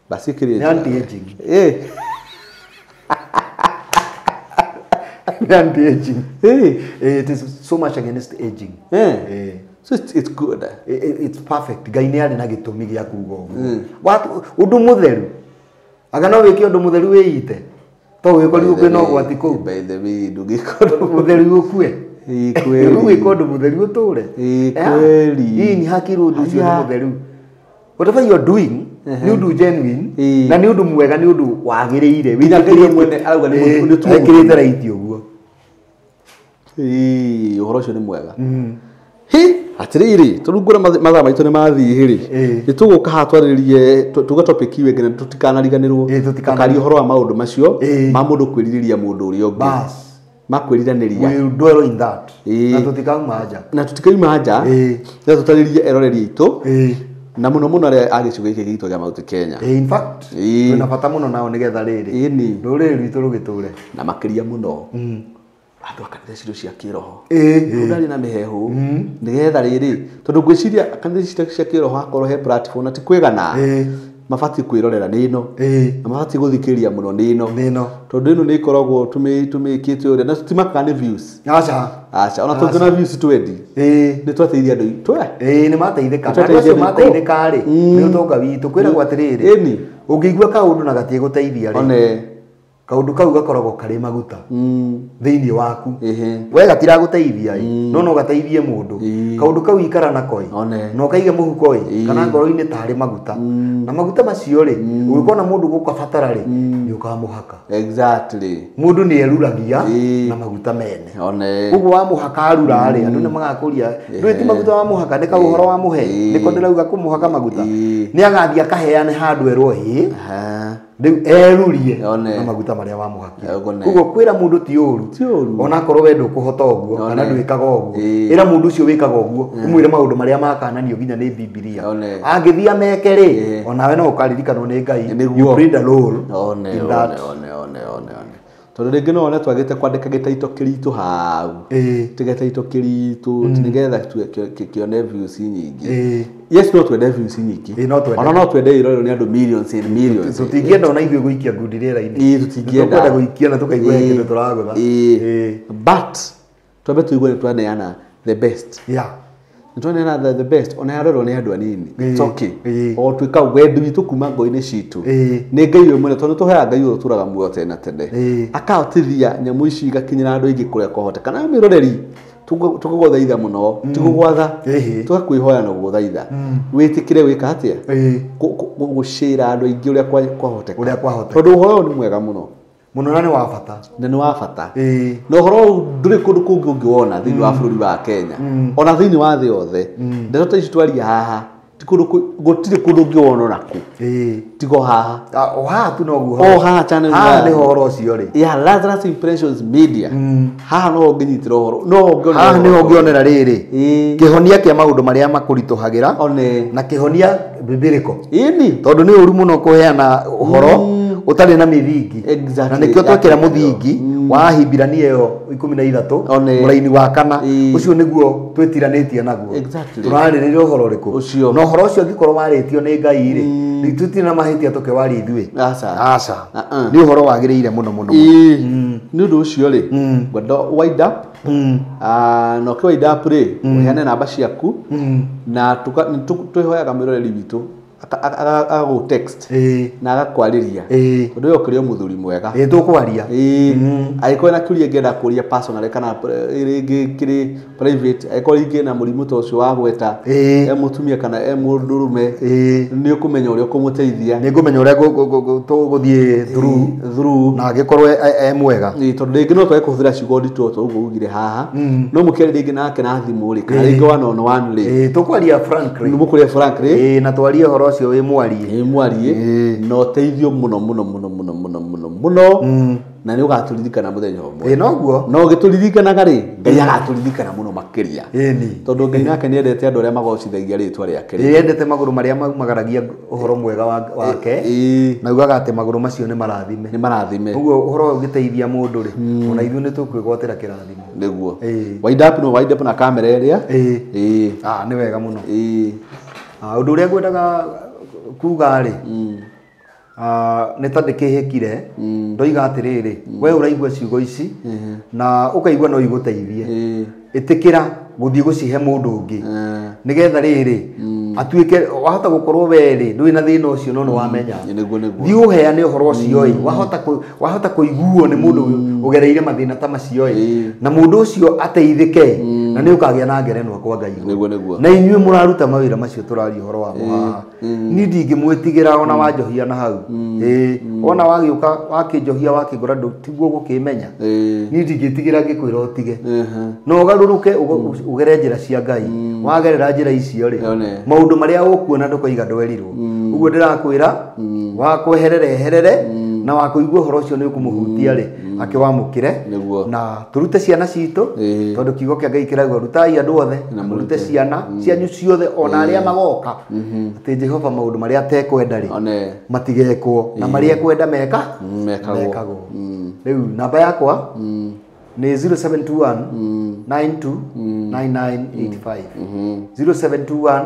Basi kiri. Anti-aging. Anti-aging. It is so much against aging. So it's good. It's perfect. Ngai nĩ arĩ na gĩtũmi gĩa kuuga ũguo. Ũndũ mũtheru. Anga no wĩke ũndũ mũtheru wĩite. To wĩkorirwo kwĩna ũgwati kũu. By the way, ndũngĩkorwo mũtheru ũkue. Kweli. Wĩke ũndũ mũtheru ũtũre. Kweli. Ĩĩ nĩ hakiri ũndũ ũcio nĩ mũtheru. Whatever you are doing, nĩ ũndũ genuine na nĩ ũndũ mwega, nĩ ũndũ wagĩrĩire. Wĩtĩkĩrĩte mwene arauga nĩ ũndũ wĩkĩrĩte right ũguo. Ũhoro ũcio nĩ mwega. Hi, atĩrĩrĩ, tũrungũre mathaa maitũ nĩ mathiĩ rĩ. Nĩ tũgũka haha twarĩrĩrie tuge topic ĩyo ĩngĩ na tũtikanariganĩrwo. Tũkaria ũhoro wa maũndũ macio ma mũndũ kwĩrirĩria mũndũ ũrĩa ũngĩ. Bas. Makwĩriranĩria. We will dwell in that. Na tũtikauma nja. Na tũtikauma nja. Na tũtarĩrie eroreri aitũ. Na mũno mũno arĩa a gĩcigo gĩkĩ gitũ kĩa Mount Kenya. In fact, twĩna bata mũno nao nĩgetha rĩrĩ. Rũrĩrĩ rwitũ rũgĩtũre. Na makĩria mũno. Andũ a kanitha citũ cia kĩroho. Ndarĩ na mĩhehu. Nĩgetha rĩrĩ, tondũ ngwĩciria kanitha citũ cia kĩroho akorwo he platform na ti kwĩgana. Mabatiĩ kwĩrorera nĩ ĩno. Na mabatiĩ gũthikĩrĩria mũno nĩ ĩno. Tondũ ĩno nĩ ĩkoragwo tũmĩkĩte ũrĩa na tũtimakaga nĩ views. Aca. Aca, ona tũngĩona views twendi. Nĩ twateithia andũ aitũ. Nĩ mateithĩka. Andũ acio mateithĩka rĩ, nĩ ũtonga witũ. Kwĩragwo atĩrĩrĩ, ũngĩigua kaũndũ na gatiĩgũteithia rĩ, kaũndũ kau gakoragwo karĩ maguta thĩinĩ waku. We gatiragũteithia ĩ, no no gateithie mũndũ. Kaũndũ kau ikara nako ĩ, na ũkaige mũhuko ĩ, kana ngoro-inĩ tarĩ maguta. Na maguta macio rĩ, ũngĩkona mũndũ gũkabatara rĩ, nĩ ũkamũhaka. Exactly. Mũndũ nĩ eruragia na maguta mene. Ũguo wamũhaka arura rĩ, andũ nĩ magakũria, ndũĩ ti maguta wamũhaka, nĩ kaũhoro wamũhe, nĩko ndĩrauga kũmũhaka maguta. Nĩ agathiĩ akaheane handũ erwo ĩ, rĩu erurie na maguta marĩa wamũhakire. Koguo kwĩra mũndũ ti ũru, onakorwo we ndũkũhota ũguo kana ndwĩkaga ũguo, ĩra mũndũ ũcio wĩkaga ũguo ũmwĩre maũndũ marĩa makananio nginya nĩ Bibilia. Angĩthiĩ ameke rĩ, onawe no ũkaririkanwo nĩ Ngai. You played a role in that. Tondũ rĩngĩ no wone twagĩte kwandĩka gĩtaito kĩritũ hau, ti gĩtaito kĩritũ nĩgetha kĩone views nyingĩ. Yes, no twende views nyingĩ. Ona no twende irorerwo nĩ andũ millions and millions. Tũtingĩenda ona ithuĩ gũikia ngundi rĩera-inĩ. Tũtingĩenda. Tũkwenda gũikia na tũkaigua he kĩndũ tũragũtha. But twambe tũigue nĩ twaneana the best. Yeah. Nĩ twaneana the best ona yarorerwo nĩ andũ anini. It's okay. O twĩka wendi witũ kuma ngoro-inĩ citũ. Nĩ Ngai we mwene, tondũ tũheaga Ngai ũyũ ũtũraga muoyo tene na tene. Akahotithia nyamũ ici igakinyĩra andũ aingĩ kũrĩa kwahoteka. Na mĩroreri tũgũgũthaitha mũno, ti gũgwatha, tũgakwĩhoya na gũgũthaitha. Wĩtĩkĩre gwĩka atĩa? Gũcĩra andũ aingĩ ũrĩa kwahoteka. Ũrĩa kwahoteka. Tondũ ũhoro ũyũ nĩ mwega mũno. Mũno na nĩ wa bata. Na nĩ wa bata. Na ũhoro ũyũ ndũrĩ kũndũ kũngĩ ũngĩwona thĩinĩ wa bũrũri wa Kenya. Ona thĩinĩ wa thĩ yothe. Ndeto ta ici twaria haha, gũtirĩ kũndũ ũngĩwona onakũ. Tiga o haha. O haha tu noguo. O haha channel. Haha nĩho ũhoro ũcio rĩ. Yeah, Lazarus Impressions Media. Haha no ũngĩnyitĩra ũhoro. No ũngĩonera. Haha nĩho ũngĩonera rĩrĩ. Kĩhonia kĩa maũndũ marĩa makũritũhagĩra. Na kĩhonia biblical. Tondũ nĩ ũru mũno kũheana ũhoro ũtarĩ na mĩthingi. Exactly. Na nĩkĩo twekĩra mũthingi Wa Ahibirania ĩyo 13 mũraini wa kana ũcio nĩguo twĩtiranĩtie naguo. Tũrarĩrĩria ũhoro ũrĩkũ? Na ũhoro ũcio ũngĩkorwo warĩtio nĩ Ngai rĩ, tũtirĩ na mahĩtia tũkĩwaria ithuĩ. Aca. Nĩ ũhoro wagĩrĩire mũno mũno. Nĩ ũndũ ũcio rĩ, ngwenda wind up. Na ũkĩ wind up rĩ, ũheane namba ciaku na twĩhoyaga mwĩroreri witũ agagũ text na agakwarĩria tondũ we ũkĩrĩ o mũthuri mwega. Tũkwaria. Angĩkorwo na kĩũria ngĩenda kũria personally kana rĩngĩ kĩrĩ private, angĩkorwo rĩngĩ na mũrimũ ta ũcio wa gweta e mũtumia kana e mũndũrũme, nĩ ũkũmenya ũrĩa ũkũmũteithia. Nĩ ngũmenya ũrĩa tũgũthiĩ through na angĩkorwo e mwega. Tondũ rĩngĩ no twage kũhũthĩra ciugo nditũ ta ũguo ugire haha, no mũkĩaria rĩngĩ nake na thimũ rĩ, kana rĩngĩ one on one rĩ. Tũkwaria frankly. Mũkũria frankly. Na twarie ũhoro ũcio wĩ mwarie. Wĩ mwarie na ũteithio mũno mũno mũno mũno mũno mũno mũno na nĩ ũgatũririkana mũthenya ũmwe. Noguo. No ũgĩtũririkanaga rĩ, Ngai agatũririkana mũno makĩria. Tondũ Ngai nake nĩ endete andũ arĩa magocithagia rĩtwa rĩake. Endete magũrũ marĩa maumagaragia ũhoro mwega wake na ugaga atĩ magũrũ macio nĩ marathime. Nĩ marathime. Ũguo ũhoro ũgĩteithia mũndũ rĩ, ona ithuĩ nĩ tũkwĩgwatĩra kĩrathimo. Nĩguo. Wind up no wind up na kamera ĩrĩa. Nĩ wega mũno. Ũndũ ũrĩa ngwendaga kuga rĩ, nĩ ta ndĩkĩhĩkire ndoiga atĩrĩrĩ, we ũraigua ciugo ici na ũkaigua no igũteithie, ĩtĩkĩra gũthiĩ gũcihe mũndũ ũngĩ nĩgetha rĩrĩ atuĩke wahota gũkorwo we rĩ ndũrĩ na thĩna ũcio no nĩ wamenya. Thiĩ ũheane ũhoro ũcio ĩ, wahota kũiguo nĩ mũndũ ũgereire mathĩna ta macio ĩ, na mũndũ ũcio ateithĩke na nĩ ũkagĩa na ngerenwa kwa Ngai. Na inyuĩ mũraruta mawĩra macio tũraria ũhoro wamo haha, niĩ ndingĩmwĩtigĩra ona wanjohia na hau. Ona wagĩũka wakĩnjohia wakĩngora tiguo gũkĩmenya, niĩ ndingĩtigĩra ngĩkwĩra ũtige, no ũgarũrũke ũgere njĩra cia Ngai. Wagerera njĩra icio rĩ, maũndũ marĩa ũkuona ndũkoiga ndwerirwo. Ũguo ndĩrakwĩra wakweherere eherere, na wakũigua ũhoro ũcio nĩ ũkũmũhutia rĩ, akĩwamũkĩre na tũrute ciana citũ, tondũ kiugo kĩa Ngai kĩrauga rutai andũ othe na mũrute ciana cianyu ciothe ona arĩa magoka, atĩ Jehova maũndũ marĩa atekwenda rĩ matigekwo na marĩa ekwenda mekagwo. Rĩu namba yakwa nĩ 0721 92 9985. 0721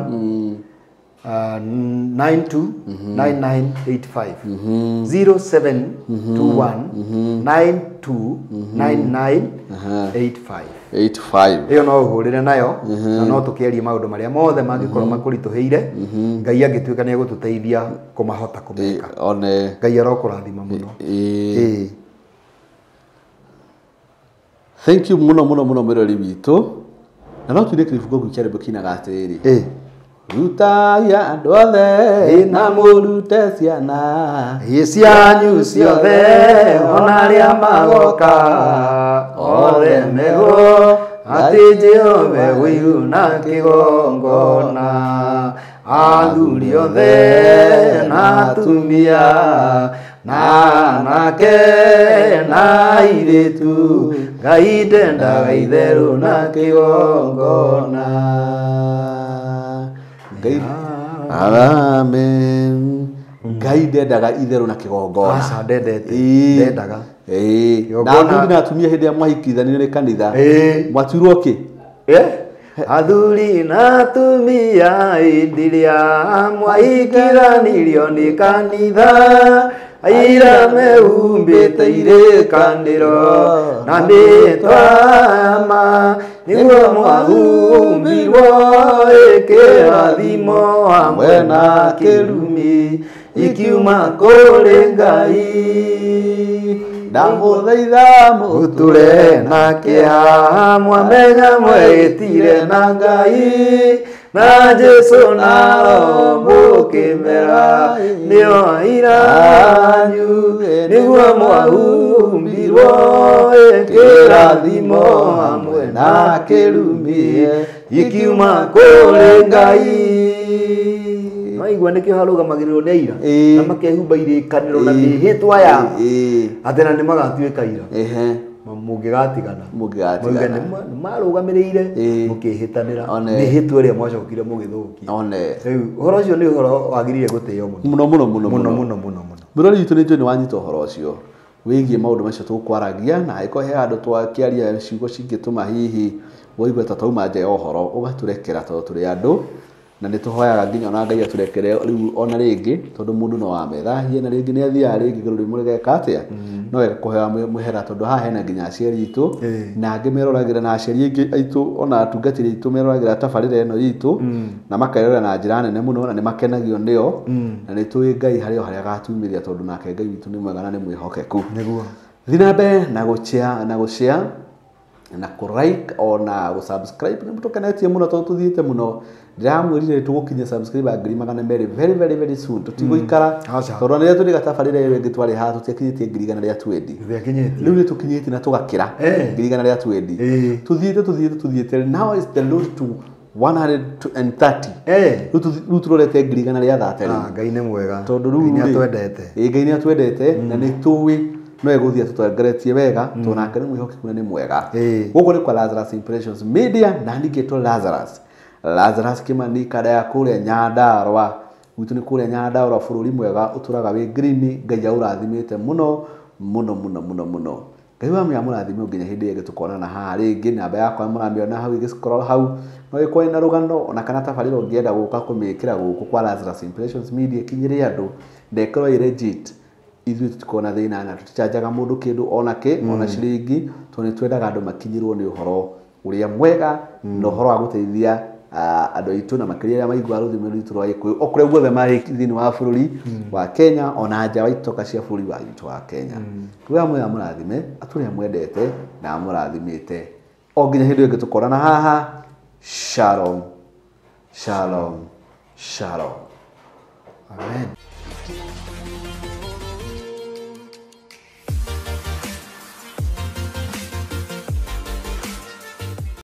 92 9985. 0721 92 9985. 85. Ĩyo no ũhũrĩre nayo na no tũkĩarie maũndũ marĩa mothe mangĩkorwo makũritũhĩire, Ngai angĩtuĩka nĩ egũtũteithia kũmahota kũmeka. Ngai arokũrathima mũno. Thank you mũno mũno mũno mwĩroreri witũ. Na no tuine kĩribungo kĩu kĩa rwĩmbo kĩinaga atĩrĩrĩ, rutai andũ othe na mũrute ciana cianyu ciothe ona arĩa magoka othe merwo atĩ Jehova ũiru na kĩgongona, athuri othe na atumia na anake na airĩtu, Ngai ndendaga itherũ na kĩgongona. Amen. Ngai ndendaga itherũ na kĩgongona. Aca ndendete. Ndendaga. Na athuri na atumia hĩndĩ ĩrĩa mwahikithanirio nĩ kanitha, mwatuirwo kĩ? Athuri na atumia hĩndĩ ĩrĩa mwahikithanirio nĩ kanitha, aira mehumbĩte irĩkanĩro na mĩtwa ma, nĩguo mwahumbirwo ĩkĩrathimo hamwe na kĩrumi ikiuma kũrĩ Ngai. Ndamũthaitha mũtũre na kĩeha, mwamenya mwehĩtire na Ngai na Jesũ na Roho mũkĩmera nĩo aira anyu, nĩguo mwahumbirwo ĩkĩrathimo hamwe na kĩrumi ikiuma kũrĩ Ngai. Maigua nĩkĩo harũgamagĩrĩrwo nĩ aira na makehumba irĩkanĩro na mĩhĩtwa yao atĩ na nĩ magatuĩka aira. Mũngĩgatigana Mũngĩgatigana. Nĩ marũgamĩrĩire mũkĩhĩtanĩra mĩhĩtwa ĩrĩa mwacokire mũgĩthũkia. Rĩu ũhoro ũcio nĩ ũhoro wagĩrĩire gũtĩo mũno mũno mũno mũno mũno mũno mũno mũno. Mwĩroreri witũ nĩ njũĩ nĩ wanyita ũhoro ũcio. Wĩgiĩ maũndũ macio tũkwaragia na angĩkorwo he handũ twakĩaria ciugo cingĩtũma hihi woigue ta twauma nja ya ũhoro ũgatũrekera tondũ tũrĩ andũ na nĩ tũhoyaga nginya ona Ngai atũrekere rĩu ona rĩngĩ tondũ mũndũ no amethahie na rĩngĩ nĩ athiaga rĩngĩ rũrĩmũ rĩgeka atĩa no wega kũhoya mũhera tondũ haha hena nginya aciari aitũ na angĩ meroragĩra na aciari aingĩ aitũ ona atungatĩri aitũ meroragĩra tabarĩra ĩno itũ na makerorera na njĩra nene mũno na nĩ makenagio nĩyo na nĩ tũĩ Ngai harĩ o harĩa agatumĩria tondũ nake Ngai witũ nĩ mwega na nĩ mwĩhokeku. Nĩguo. Thiĩ na mbere na gũshare na gũshare na kũ like ona gũ subscribe nĩ tũkenetie mũno tondũ tũthiĩte mũno ndĩramwĩrire tũgũkinyia subscriber 200,000 very very very soon tũtigũikara tondũ rĩrĩa tũrĩ gatabarĩra ĩyo ĩngĩ twarĩ haha tũtiakinyĩtie 120,000. Tũtiakinyĩtie. Rĩu nĩ tũkinyĩtie na tũgakĩra 120,000. Tũthiĩte now is the road to 130. Rĩu tũrorete 130,000 rĩu. Ngai nĩ mwega. Tondũ rĩu Ngai nĩ atwendete. Ngai nĩ atwendete na nĩ tũĩ no egũthiĩ atũtongoretie wega tondũ nake nĩ mwĩhokeku na nĩ mwega. Gũkũ nĩ kwa Lazarus Impressions Media na ningĩtwo Lazarus. Lazarus Kimani kada ya kũrĩa Nyandarua. Gwitũ nĩ kũrĩa Nyandarua bũrũri mwega ũtũraga wĩ green Ngai aũrathimĩte mũno mũno mũno mũno mũno. Ngai wa mũrathime nginya hĩndĩ ĩngĩ tũkonana haha rĩngĩ namba yakwa mũramĩona hau ĩgĩscroll hau no ĩkorwo ĩna rũgano ona kana tabarĩra ũngĩenda gũka kũmĩkĩra gũkũ kwa Lazarus Impressions Media ĩkinyĩre andũ na ĩkorwo ĩ legit ithuĩ tũtikoragwo na thĩna na tũtichanjaga mũndũ kĩndũ ona kĩ ona ciringi tondũ nĩ twendaga andũ makinyĩrwo nĩ ũhoro ũrĩa mwega na ũhoro wa gũteithia andũ aitũ na makĩria arĩa maiguaga rũthiomi rwitũ rwa Gĩkũyũ o kũrĩa guothe marĩ thĩinĩ wa bũrũri wa Kenya ona nja wa itoka cia bũrũri wa witũ wa Kenya. Ngai wa mwega amũrathime atũrĩa mwendete na amũrathimĩte o nginya hĩndĩ ĩyo ĩngĩ tũkonana haha. Shalom, shalom, shalom. Amen.